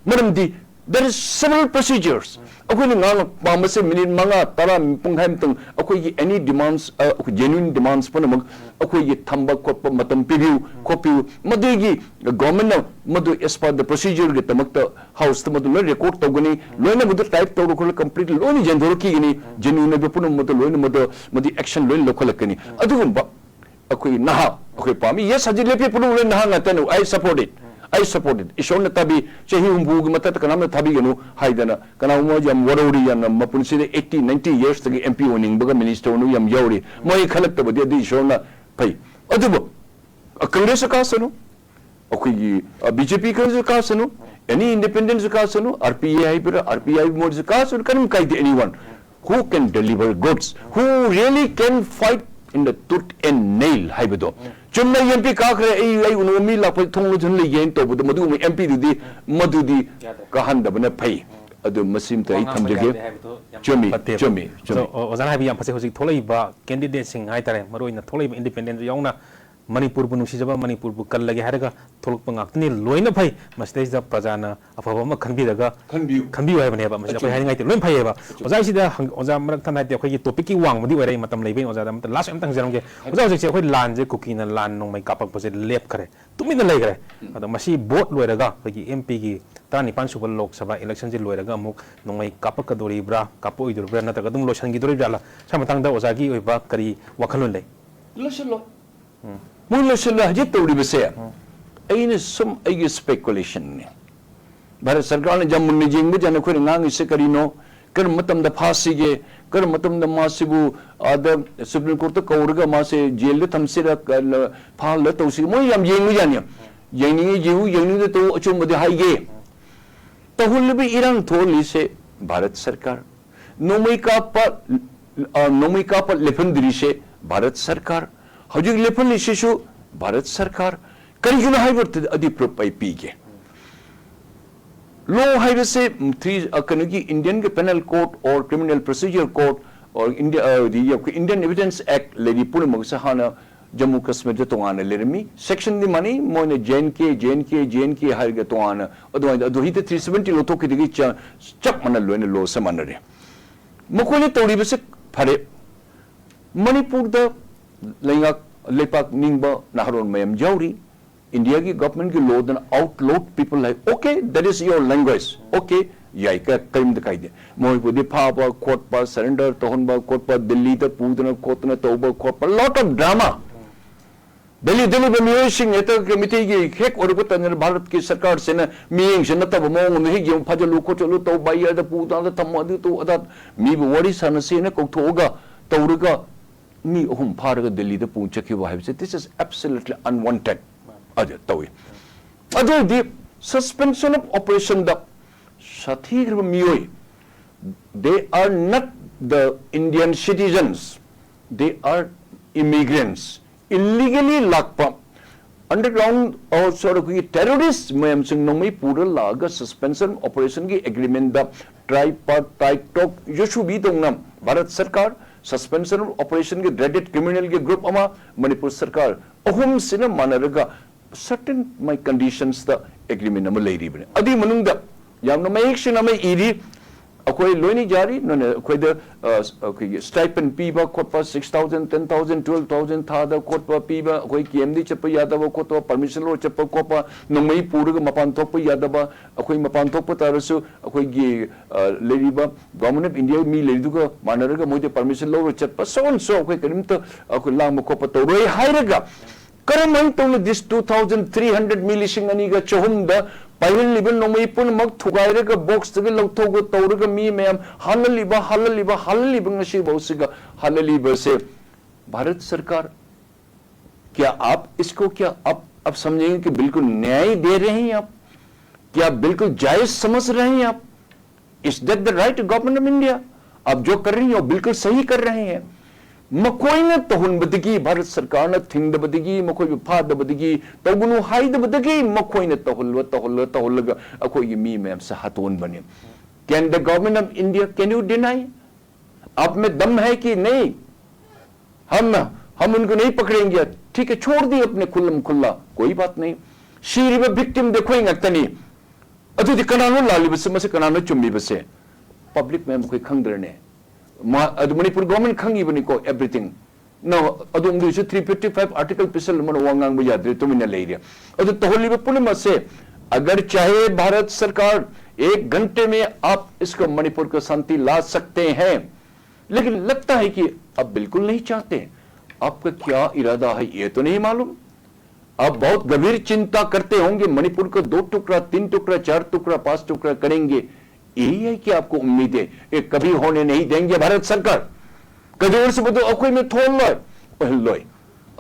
ꯃꯔꯝꯗꯤ there is several procedures꯫ ꯑꯩꯈꯣꯏꯅ ꯉꯥꯡ ꯄꯥꯝꯕꯁꯦ ꯃꯤꯅꯤꯠ ꯃꯉꯥ, ꯇꯔꯥ, ꯄꯨꯡꯈꯥꯏ ꯑꯃꯇꯪ ꯑꯩꯈꯣꯏꯒꯤ any demands, ꯑ, ꯑꯩꯈꯣꯏ genuine demands ꯄꯨꯝꯅꯃꯛ ꯑꯩꯈꯣꯏꯒꯤ ꯊꯝꯕ ꯈꯣꯠꯄ ꯃꯇꯝ ꯄꯤꯕꯤꯌꯨ, ꯈꯣꯠꯄꯤꯌꯨ꯫ ꯃꯗꯨꯒꯤ ꯒꯣꯚꯔꯟꯃꯦꯟꯅ ꯃꯗꯨ as per the procedure ꯒꯤꯗꯃꯛꯇ ꯍꯥꯎꯁꯇ ꯃꯗꯨ ꯂꯣꯏ ꯔꯦꯀꯣꯔꯗ ꯇꯧꯒꯅꯤ, ꯂꯣꯏꯅ ꯃꯗꯨ ꯇꯥꯏꯞ ꯇꯧꯔ ꯈꯣꯠꯂ ꯀꯝꯄ꯭ꯂꯤꯠꯂꯤ ꯂꯣꯏꯅ ꯌꯦꯟꯊꯣꯔꯛꯈꯤꯒꯅꯤ꯫ ꯖꯦꯅ꯭ꯌꯨꯟ ꯑꯣꯏꯕ ꯄꯨꯝꯅꯃꯛ ꯃꯗꯨ ꯂꯣꯏꯅ ꯃꯗꯨ, ꯃꯗꯨ ꯑꯦꯛꯁꯟ ꯂꯣꯏꯅ ꯂꯧꯈꯠꯂꯛꯀꯅꯤ꯫ ꯑꯗꯨꯒꯨꯝꯕ ꯑꯩꯈꯣꯏ ꯅꯍꯥ ꯑꯩꯈꯣꯏ ꯄꯥꯝꯃꯤ꯫ ꯌꯦꯁ, ꯍꯧꯖꯤꯛ ꯂꯦꯞꯄꯤ ꯄꯨꯝꯅꯃꯛ ꯂꯣꯏꯅ ꯅꯍꯥ ꯉꯥꯛꯇꯅꯤ꯫ I support it, I support it. ꯏꯁꯣꯔꯅ ꯇꯥꯕꯤ, ꯆꯍꯤ ꯍꯨꯝꯐꯨꯒꯤ ꯃꯊꯛꯇ ꯀꯅꯥꯝꯅ ꯊꯥꯕꯤꯒꯅꯨ ꯍꯥꯏꯗꯅ, ꯀꯅꯥꯒꯨꯝꯕ ꯌꯥꯝ ꯋꯥꯔꯧꯔꯤ, ꯌꯥꯝꯅ ꯃꯄꯨꯟꯁꯤꯗ eighty, ninety yearsꯇꯒꯤ M P ꯑꯣꯏꯅꯤꯡꯕꯒ minister ꯑꯣꯏꯅꯤꯡꯕ ꯌꯥꯝ ꯌꯥꯎꯔꯤ꯫ ꯃꯣꯏ ꯈꯜꯂꯛꯇꯕꯗꯤ ꯑꯗꯨ ꯏꯁꯣꯔꯅ ꯐꯩ꯫ ꯑꯗꯨꯕꯨ, ꯑ, Congressꯁꯨ ꯀꯥꯁꯅꯨ, ꯑꯩꯈꯣꯏꯒꯤ, ꯑ, B J P ꯈꯔꯁꯨ ꯀꯥꯁꯅꯨ, any independentꯁꯨ ꯀꯥꯁꯅꯨ, R P I ꯍꯥꯏꯕꯤꯔꯥ, R P I ꯃꯣꯏꯁꯨ ꯀꯥꯁꯅꯨ, ꯀꯔꯤꯝ ꯀꯥꯏꯗꯦ, anyone who can deliver goods, who really can fight in the tooth and nail ꯍꯥꯏꯕꯗꯣ꯫ ꯆꯨꯝꯅ M P ꯀꯥꯈ꯭ꯔꯦ, ꯑꯩ, ꯑꯩ ꯎꯅꯕ ꯃꯤ ꯂꯥꯛꯄ ꯊꯣꯡ ꯂꯣꯟꯁꯤꯟ ꯂꯩꯒꯦ ꯍꯥꯏꯅ ꯇꯧꯕꯗꯣ, ꯃꯗꯨꯒꯨꯝꯕ M Pꯗꯨꯗꯤ ꯃꯗꯨꯗꯤ ꯀꯥꯍꯟꯗꯕꯅ ꯐꯩ꯫ ꯑꯗꯨ ꯃꯁꯤꯃꯇ ꯑꯩ ꯊꯝꯖꯒꯦ꯫ ꯐꯠꯇꯦꯕ꯫ ꯆꯨꯝꯃꯤ, ꯐꯠꯇꯦꯕ꯫ ꯆꯨꯝꯃꯤ, ꯆꯨꯝꯃꯤ꯫ ꯑꯣꯖꯥ-, ꯑꯣꯖꯥꯅ ꯍꯥꯏꯕ ꯌꯥꯝ ꯐꯖꯩ꯫ ꯍꯧꯖꯤꯛ ꯊꯣꯛꯂꯛꯏꯕ candidateꯁꯤꯡ ꯍꯥꯏꯇꯥꯔꯦ, ꯃꯔꯨꯑꯣꯏꯅ ꯊꯣꯛꯂꯛꯏꯕ independent ꯌꯥꯎꯅ ꯃꯅꯤꯄꯨꯔꯕꯨ ꯅꯨꯡꯁꯤꯖꯕ, ꯃꯅꯤꯄꯨꯔꯕꯨ ꯀꯜꯂꯒꯦ ꯍꯥꯏꯔꯒ ꯊꯣꯛꯂꯛꯄ ꯉꯥꯛꯇꯅꯤ꯫ ꯂꯣꯏꯅ ꯐꯩ꯫ ꯃꯁꯤꯗꯩꯁꯤꯗ ꯄ꯭ꯔꯖꯥꯅ ꯑꯐꯕ ꯑꯃ ꯈꯟꯕꯤꯔꯒ ꯈꯟꯕꯤꯌꯨ꯫ ꯈꯟꯕꯤꯌꯨ ꯍꯥꯏꯕꯅꯦꯕ꯫ ꯃꯁꯤꯗ ꯑꯩꯈꯣꯏ ꯑꯆꯨꯝꯕ꯫ ꯍꯥꯏꯅꯤꯡꯉꯥꯏ ꯂꯩꯇꯦ, ꯂꯣꯏꯅ ꯐꯩꯌꯦꯕ꯫ ꯑꯆꯨꯝꯕ꯫ ꯑꯣꯖꯥ, ꯑꯩ ꯁꯤꯗ ꯍꯪ-, ꯑꯣꯖꯥ, ꯃꯔꯛ ꯊꯠꯅ ꯍꯥꯏꯗꯤ ꯑꯩꯈꯣꯏꯒꯤ topicꯀꯤ ꯋꯥꯡꯃꯗꯤ ꯑꯣꯏꯔꯦ, ꯑꯩ ꯃꯇꯝ ꯂꯩꯕꯩ ꯑꯣꯖꯥꯗ ꯑꯃꯇ last ꯑꯃꯇ ꯍꯪꯖꯔꯝꯒꯦ꯫ ꯑꯣꯖꯥ, ꯍꯧꯖꯤꯛꯁꯦ ꯑꯩꯈꯣꯏ ꯂꯥꯟꯁꯦ, ꯀꯨꯀꯤꯅ ꯂꯥꯟ ꯅꯣꯡꯃꯩ ꯀꯥꯞꯄꯛꯄꯁꯦ ꯂꯦꯞꯈ꯭ꯔꯦ, ꯇꯨꯃꯤꯟꯅ ꯂꯩꯈ꯭ꯔꯦ꯫ ꯎꯝ꯫ ꯑꯗꯣ ꯃꯁꯤ vote ꯂꯣꯏꯔꯒ ꯑꯩꯈꯣꯏꯒꯤ M Pꯒꯤ ꯇꯔꯥꯅꯤꯄꯥꯟ ꯁꯨꯕ ꯂꯣꯛ ꯁꯚꯥ electionꯁꯦ ꯂꯣꯏꯔꯒ ꯑꯃꯨꯛ ꯅꯣꯡꯃꯩ ꯀꯥꯞꯄꯛꯀꯗꯣꯔꯤꯕ꯭ꯔꯥ, ꯀꯥꯞꯄꯛꯑꯣꯏꯗꯣꯔꯤꯕ꯭ꯔꯥ, ꯅꯠꯇ꯭ꯔꯒ ꯑꯗꯨꯝ ꯂꯣꯏꯁꯤꯟꯈꯤꯗꯣꯔꯤꯕ꯭ꯔꯥ? ꯁ꯭ꯋꯥꯏ ꯃꯇꯥꯡꯗ ꯑꯣꯖꯥꯒꯤ ꯑꯣꯏꯕ ꯀꯔꯤ ꯋꯥꯈꯜꯂꯣꯟ ꯂꯩ? ꯂꯣꯏꯁꯤꯜꯂꯣ꯫ ꯎꯝ꯫ ꯃꯣꯏ ꯂꯣꯏꯁꯤꯜꯂꯣ ꯍꯧꯖꯤꯛ ꯇꯧꯔꯤꯕꯁꯦ꯫ ꯎꯝ꯫ ꯑꯩꯅ ꯁꯨꯝ ꯑꯩꯒꯤ speculationꯅꯦ꯫ ꯚꯥꯔꯠ ꯁꯔꯀꯥꯔꯅ ꯌꯥꯝ ꯃꯨꯟꯅ ꯌꯦꯡꯕ ꯖꯥꯠꯅꯤ꯫ ꯑꯩꯈꯣꯏꯅ ꯉꯥꯡꯉꯤꯁꯦ ꯀꯔꯤꯅꯣ? ꯀꯔꯝꯕ ꯃꯇꯝꯗ ꯐꯥꯁꯤꯒꯦ? ꯀꯔꯝꯕ ꯃꯇꯝꯗ ꯃꯥꯁꯤꯕꯨ ꯑꯥꯗ Supreme Courtꯇ ꯀꯧꯔꯒ ꯃꯥꯁꯦ jailꯗ ꯊꯝꯁꯤꯔ, ꯀ-, ꯂ-, ꯐꯥꯍꯜꯂ ꯇꯧꯁꯤꯒꯦ? ꯃꯣꯏ ꯌꯥꯝ ꯌꯦꯡꯕ ꯖꯥꯠꯅꯤ꯫ ꯌꯦꯡꯅꯤꯡꯉꯤ ꯌꯦꯡꯉꯨ, ꯌꯦꯡꯅꯤꯡꯗ ꯇꯧ, ꯑꯆꯨꯝꯕꯗꯤ ꯍꯥꯏꯒꯦ꯫ ꯇꯧꯍꯜꯂꯤꯕ ꯏꯔꯥꯡ ꯊꯣꯛꯍꯜꯂꯤꯁꯦ ꯚꯥꯔꯠ ꯁꯔꯀꯥꯔ꯫ ꯅꯣꯡꯃꯩ ꯀꯥꯞꯄ, ꯑ, ꯅꯣꯡꯃꯩ ꯀꯥꯞꯄ ꯂꯦꯞꯍꯟꯗ꯭ꯔꯤꯁꯦ ꯚꯥꯔꯠ ꯁꯔꯀꯥꯔ꯫ ꯍꯧꯖꯤꯛ ꯂꯦꯞꯍꯜꯂꯤꯁꯤꯁꯨ ꯚꯥꯔꯠ ꯁꯔꯀꯥꯔ꯫ ꯀꯔꯤꯒꯤꯅꯣ ꯍꯥꯏꯕ ꯑꯗꯨꯗꯤ proof ꯑꯩ ꯄꯤꯒꯦ꯫ Law ꯍꯥꯏꯕꯁꯦ, ꯎꯝ, three, ꯑ, ꯀꯩꯅꯣꯒꯤ Indianꯒꯤ Penal Code or Criminal Procedure Code or India, ꯑ, the, ꯑꯩꯈꯣꯏ Indian Evidence Act ꯂꯩꯔꯤ ꯄꯨꯝꯅꯃꯛꯁꯦ ꯍꯥꯟꯅ ꯖꯝꯃꯨ ꯀꯥꯁꯃꯤꯔꯗ ꯇꯣꯉꯥꯟꯅ ꯂꯩꯔꯝꯃꯤ꯫ Sectionꯗꯤ ꯃꯥꯟꯅꯩ, ꯃꯣꯏꯅ J and K, J and K, J and K ꯍꯥꯏꯔꯒ ꯇꯣꯉꯥꯟꯅ ꯑꯗꯨꯃꯥꯏꯅ, ꯑꯗꯨ ꯍꯧꯖꯤꯛꯇꯤ three seventy ꯂꯧꯊꯣꯛꯈꯤꯗꯒꯤ ꯆ-, ꯆꯞ ꯃꯥꯟꯅ ꯂꯣꯏꯅ lawꯁꯦ ꯃꯥꯟꯅꯔꯦ꯫ ꯃꯈꯣꯏꯅ ꯇꯧꯔꯤꯕꯁꯦ ꯐꯔꯦ꯫ ꯃꯅꯤꯄꯨꯔꯗ ꯂꯩꯉꯥꯛ, ꯂꯩꯄꯥꯛ ꯅꯤꯡꯕ ꯅꯍꯥꯔꯣꯜ ꯃꯌꯥꯝ ꯌꯥꯎꯔꯤ꯫ Indiaꯒꯤ governmentꯀꯤ lawꯗꯅ outlawed people high. Okay, that is your language. Okay, ꯌꯥꯏ, ꯀ-, ꯀꯔꯤꯝꯇ ꯀꯥꯏꯗꯦ꯫ ꯃꯣꯏꯕꯨꯗꯤ ꯐꯥꯕ ꯈꯣꯠꯄ, surrender ꯇꯧꯍꯟꯕ ꯈꯣꯠꯄ, ꯗꯤꯜꯂꯤꯗ ꯄꯨꯗꯅ ꯈꯣꯠꯇꯅ ꯇꯧꯕ ꯈꯣꯠꯄ, lot of drama꯫ ꯗꯦꯜꯂꯤꯗ ꯂꯩꯕ ꯃꯤꯑꯣꯏꯁꯤꯡ ꯍꯦꯛꯇ ꯃꯤꯇꯩꯒꯤ ꯍꯦꯛ ꯑꯣꯏꯔꯛꯄ ꯇꯟꯗꯅ ꯚꯥꯔꯠꯀꯤ ꯁꯔꯀꯥꯔꯁꯤꯅ ꯃꯤꯠꯌꯦꯡꯁꯦ ꯅꯠꯇꯕ ꯃꯑꯣꯡ ꯑꯃꯗ ꯍꯦꯛ ꯌꯦꯡꯉꯨ, ꯐꯥꯖꯜꯂꯨ ꯈꯣꯠꯆꯜꯂꯨ ꯇꯧ, ꯕꯥꯏꯌꯔꯗ ꯄꯨ ꯇꯥꯗ ꯊꯝꯃꯣ, ꯑꯗꯨ ꯇꯧ ꯑꯗꯥ, ꯃꯤꯕꯨ ꯋꯥꯔꯤ ꯁꯥꯟꯅꯁꯦꯅ ꯀꯧꯊꯣꯛꯑꯒ ꯇꯧꯔꯒ ꯃꯤ ꯑꯍꯨꯝ ꯐꯥꯔꯒ ꯗꯦꯜꯂꯤꯗ ꯄꯨ ꯆꯠꯈꯤꯕ ꯍꯥꯏꯕꯁꯦ, this is absolutely unwanted꯫ ꯑꯗꯨ ꯇꯧꯏ꯫ ꯑꯗꯨ ꯑꯣꯏꯔꯗꯤ suspension of operationꯗ ꯁꯥꯊꯤꯈ꯭ꯔꯕ ꯃꯤꯑꯣꯏ, they are not the Indian citizens, they are immigrants, illegally ꯂꯥꯛꯄ underground, ꯑꯣ, ꯁꯣꯔꯤ, ꯑꯩꯈꯣꯏꯒꯤ terrorist ꯃꯌꯥꯝꯁꯤꯡ ꯅꯣꯡꯃꯩ ꯄꯨꯔ ꯂꯥꯛꯑꯒ suspension operationꯒꯤ agreementꯗ tripartite talk ꯌꯣꯁꯨꯕꯤ ꯇꯧꯅ ꯚꯥꯔꯠ ꯁꯔꯀꯥꯔ, suspension operationꯒꯤ dreaded criminalꯒꯤ group ꯑꯃ, ꯃꯅꯤꯄꯨꯔ ꯁꯔꯀꯥꯔ, ꯑꯍꯨꯝꯁꯤꯅ ꯃꯥꯟꯅꯔꯒ certain my conditionsꯇ agreement ꯑꯃ ꯂꯩꯔꯤꯕꯅꯤ꯫ ꯑꯗꯨꯒꯤ ꯃꯅꯨꯡꯗ ꯌꯥꯝꯅ ꯃꯌꯦꯛ ꯁꯦꯡꯅ ꯑꯃ ꯏꯔꯤ, ꯑꯩꯈꯣꯏ ꯂꯣꯏꯅ ꯌꯥꯔꯤ, ꯅꯣꯏꯅ ꯑꯩꯈꯣꯏꯗ, ꯑ, ꯑꯩꯈꯣꯏꯒꯤ stipend ꯄꯤꯕ ꯈꯣꯠꯄ, six thousand, ten thousand, twelve thousand ꯊꯥꯗ ꯈꯣꯠꯄ ꯄꯤꯕ, ꯑꯩꯈꯣꯏ camp ꯗ ꯆꯠꯄ ꯌꯥꯗꯕ ꯈꯣꯠꯇꯕ, permission ꯂꯧꯔ ꯆꯠꯄ ꯈꯣꯠꯄ, ꯅꯣꯡꯃꯩ ꯄꯨꯔꯒ ꯃꯄꯥꯟ ꯊꯣꯛꯄ ꯌꯥꯗꯕ, ꯑꯩꯈꯣꯏ ꯃꯄꯥꯟ ꯊꯣꯛꯄ ꯇꯥꯔꯁꯨ ꯑꯩꯈꯣꯏꯒꯤ, ꯑ, ꯂꯩꯔꯤꯕ Government of India ꯃꯤ ꯂꯩꯔꯤꯗꯨꯒ ꯃꯥꯟꯅꯔꯒ ꯃꯣꯏꯗ permission ꯂꯧꯔ ꯆꯠꯄ, so and so, ꯑꯩꯈꯣꯏ ꯀꯔꯤꯝꯇ ꯑꯩꯈꯣꯏ ꯂꯥꯡꯕ ꯈꯣꯠꯄ ꯇꯧꯔꯣꯏ ꯍꯥꯏꯔꯒ, ꯀꯔꯝꯍꯥꯏꯅ ꯇꯧꯅ this two thousand three hundred, ꯃꯤ ꯂꯤꯁꯤꯡ ꯑꯅꯤꯒ ꯆꯍꯨꯝꯗ ꯄꯥꯏꯍꯜꯂꯤꯕ ꯅꯣꯡꯃꯩ ꯄꯨꯝꯅꯃꯛ ꯊꯨꯒꯥꯏꯔꯒ boxꯇꯒꯤ ꯂꯧꯊꯣꯛꯑꯒ ꯇꯧꯔꯒ ꯃꯤ ꯃꯌꯥꯝ ꯍꯥꯠꯍꯜꯂꯤꯕ, ꯍꯥꯠꯍꯜꯂꯤꯕ, ꯍꯥꯠꯍꯜꯂꯤꯕ ꯉꯁꯤꯐꯥꯎꯁꯤꯒ ꯍꯥꯠꯍꯜꯂꯤꯕꯁꯦ ꯚꯥꯔꯠ ꯁꯔꯀꯥꯔ, क्या आप इसको, क्या आप, आप समझेंगे कि बिल्कुल न्याय दे रहे हैं आप? क्या बिल्कुल जायज समझ रहे हैं आप? Is that the right, Government of India? आप जो कर रही हो बिल्कुल सही कर रहे हैं। ꯃꯈꯣꯏꯅ ꯇꯧꯍꯟꯕꯗꯒꯤ, ꯚꯥꯔꯠ ꯁꯔꯀꯥꯔꯅ ꯊꯤꯡꯗꯕꯗꯒꯤ, ꯃꯈꯣꯏꯕꯨ ꯐꯥꯗꯕꯗꯒꯤ, ꯇꯧꯒꯅꯨ ꯍꯥꯏꯗꯕꯗꯒꯤ ꯃꯈꯣꯏꯅ ꯇꯧꯍꯜꯂ ꯇꯧꯍꯜꯂ ꯇꯧꯍꯜꯂꯒ ꯑꯩꯈꯣꯏꯒꯤ ꯃꯤ ꯃꯌꯥꯝꯁꯦ ꯍꯥꯠꯇꯣꯛꯍꯟꯕꯅꯤ꯫ Can the Government of India, can you deny? आप में दम है कि नहीं? हम हम उनको नहीं पकड़ेंगे, ठीक है, छोड़ दिए अपने खुल्लम खुल्ला, कोई बात नहीं। ꯁꯤꯔꯤꯕ victimꯗꯤ ꯑꯩꯈꯣꯏ ꯉꯥꯛꯇꯅꯤ꯫ ꯑꯗꯨꯗꯤ ꯀꯅꯥꯅꯣ ꯂꯥꯜꯂꯤꯕꯁꯦ? ꯃꯁꯤ ꯀꯅꯥꯅꯣ ꯆꯨꯝꯃꯤꯕꯁꯦ? Public ꯃꯌꯥꯝ ꯑꯩꯈꯣꯏ ꯈꯪꯗ꯭ꯔꯅꯦ? ꯃꯥ-, ꯑꯗꯨ Manipur government ꯈꯪꯉꯤꯕꯅꯤꯀꯣ, everything꯫ No, ꯑꯗꯣꯝꯗꯨꯁꯨ three fifty five article ꯄꯤꯁꯜꯂꯝꯃꯅ ꯋꯥ ꯉꯥꯡꯕ ꯌꯥꯗ꯭ꯔꯦ, ꯇꯨꯃꯤꯟꯅ ꯂꯩꯔꯦ꯫ ꯑꯗꯨ ꯇꯧꯍꯜꯂꯤꯕ ꯄꯨꯝꯅꯃꯛꯁꯦ, अगर चाहे भारत सरकार एक घंटे में आप इसको मणिपुर को शांति ला सकते हैं, लेकिन लगता है कि अब बिल्कुल नहीं चाहते। आपका क्या इरादा है, ये तो नहीं मालूम। आप बहुत गंभीर चिंता करते होंगे, मणिपुर को दो टुकड़ा, तीन टुकड़ा, चार टुकड़ा, पांच टुकड़ा करेंगे, यही है कि आपको उम्मीद है? ये कभी होने नहीं देंगे भारत सरकार। ꯀꯩꯗꯧꯔꯁꯨ ꯃꯗꯨ ꯑꯩꯈꯣꯏꯅ ꯊꯣꯛꯍꯜꯂꯣꯏ, ꯑꯣꯏꯍꯜꯂꯣꯏ꯫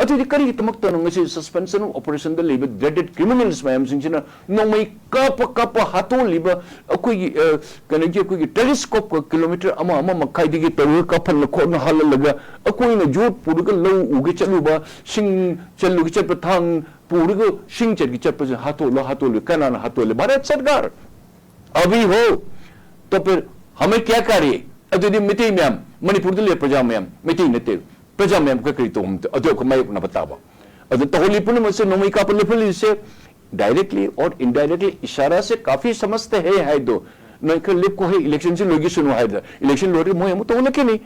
ꯑꯗꯨꯗꯤ ꯀꯔꯤꯒꯤꯗꯃꯛꯇꯅꯣ ꯉꯁꯤ suspension of operation ꯗ ꯂꯩꯕ dreaded criminals ꯃꯌꯥꯝꯁꯤꯡꯁꯤꯅ ꯅꯣꯡꯃꯩ ꯀꯥꯞꯄ ꯀꯥꯞꯄ ꯍꯥꯠꯇꯣꯛꯂꯤꯕ? ꯑꯩꯈꯣꯏꯒꯤ, ꯑ, ꯀꯩꯅꯣꯒꯤ, ꯑꯩꯈꯣꯏꯒꯤ telescope ꯀ kilometre ꯑꯃ, ꯑꯃ ꯃꯈꯥꯏꯗꯒꯤ ꯇꯧꯔꯒ ꯀꯥꯞꯍꯜꯂ ꯈꯣꯠꯅ ꯍꯥꯜꯍꯜꯂꯒ, ꯑꯩꯈꯣꯏꯅ ꯌꯣꯠ ꯄꯨꯔꯒ ꯂꯧ ꯎꯒꯦ ꯆꯠꯂꯨꯕ, ꯁꯤꯡ ꯆꯠꯂꯨꯒꯦ ꯆꯠꯄ, ꯊꯥꯡ ꯄꯨꯔꯒ ꯁꯤꯡ ꯆꯠꯀꯦ ꯆꯠꯄꯁꯦ ꯍꯥꯠꯇꯣꯛꯂꯣ, ꯍꯥꯠꯇꯣꯛꯂꯣ, ꯀꯅꯥꯅ ꯍꯥꯠꯇꯣꯛꯂꯦ? ꯚꯥꯔꯠ ꯁꯔꯀꯥꯔ꯫ अभी हो तो फिर हमें क्या कार्य? ꯑꯗꯨꯗꯤ ꯃꯩꯇꯩ ꯃꯌꯥꯝ, ꯃꯅꯤꯄꯨꯔꯗ ꯂꯩꯕ ꯄ꯭ꯔꯖꯥ ꯃꯌꯥꯝ, ꯃꯩꯇꯩ ꯅꯠꯇꯦ, ꯄ꯭ꯔꯖꯥ ꯃꯌꯥꯝ ꯀ-, ꯀꯔꯤ ꯇꯧꯕ? ꯑꯗꯨ ꯑꯩꯈꯣꯏ ꯃꯥꯌꯣꯛꯅꯕ ꯇꯥꯕ꯫ ꯑꯗꯨ ꯇꯧꯍꯜꯂꯤ ꯄꯨꯝꯅꯃꯛꯁꯦ, ꯅꯣꯡꯃꯩ ꯀꯥꯞꯄ ꯂꯦꯞꯍꯜꯂꯤꯁꯦ, directly or indirectly ꯏꯁꯥꯔꯥꯁꯦ ꯀꯥꯐꯤ ꯁꯃꯖꯇ ꯍꯦ ꯍꯥꯏꯗꯣ꯫ ꯅꯣꯏ ꯈꯔ ꯂꯦꯞꯀꯣ ꯍꯦ, election ꯁꯤ ꯂꯣꯏꯈꯤꯁꯅꯨ ꯍꯥꯏꯗ, election ꯂꯣꯏꯔꯒ ꯃꯣꯏ ꯑꯃꯨꯛ ꯇꯧꯍꯜꯂꯛꯈꯤꯅꯤ꯫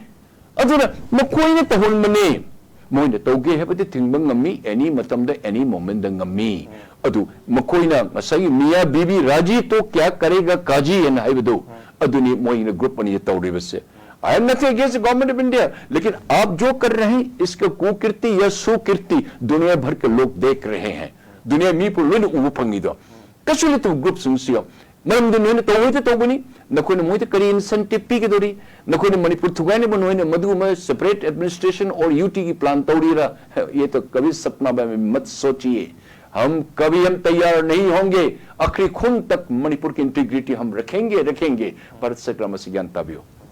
ꯑꯗꯨꯅ ꯃꯈꯣꯏꯅ ꯇꯧꯍꯟꯕꯅꯦ꯫ ꯃꯣꯏꯅ ꯇꯧꯒꯦ ꯍꯥꯏꯕꯗꯤ ꯊꯤꯡꯕ ꯉꯝꯃꯤ, any ꯃꯇꯝꯗ, any moment ꯗ ꯉꯝꯃꯤ꯫ ꯑꯗꯨ ꯃꯈꯣꯏꯅ ꯉꯁꯥꯏꯒꯤ "ꯃꯤꯌꯥ ꯕꯤꯕꯤ ꯔꯥꯖꯤ ꯇꯣ ꯀ꯭ꯌꯥ ꯀꯔꯦꯒꯥ ꯀꯥꯖꯤ" ꯍꯥꯏꯅ ꯍꯥꯏꯕꯗꯨ, ꯑꯗꯨꯅꯤ ꯃꯣꯏꯅ group ꯑꯅꯤ ꯇꯧꯔꯤꯕꯁꯦ꯫ I am nothing against the Government of India, लेकिन आप जो कर रहे हैं, इसका कुकीर्ति या सुकीर्ति दुनिया भर के लोग देख रहे हैं, दुनिया ꯃꯤ ꯄꯨꯝ ꯂꯣꯏꯅ ꯎꯕ ꯐꯪꯉꯤꯗꯣ꯫ ꯀꯩꯁꯨ ꯂꯩꯇꯕ group ꯁꯤꯡꯁꯤ ꯌꯦꯡꯉꯨ꯫ ꯃꯔꯝꯗꯤ ꯅꯣꯏꯅ ꯇꯧꯍꯩꯗ ꯇꯧꯕꯅꯤ꯫ ꯅꯈꯣꯏꯅ ꯃꯣꯏꯗ ꯀꯔꯤ incentive ꯄꯤꯒꯗꯧꯔꯤ? ꯅꯈꯣꯏꯅ ꯃꯅꯤꯄꯨꯔ ꯊꯨꯒꯥꯏꯅꯕ ꯅꯣꯏꯅ ꯃꯗꯨꯒꯨꯝꯕ separate administration or UT ꯒꯤ plan ꯇꯧꯔꯤꯔꯥ? ये तो कभी सपना में मत सोचिए। हम कभी हम तैयार नहीं होंगे। आखिरी खून तक मणिपुर की integrity हम रखेंगे, रखेंगे। भारत सरकार ꯃꯁꯤ ꯒ꯭ꯌꯥꯟ ꯇꯥꯕꯤꯌꯨ꯫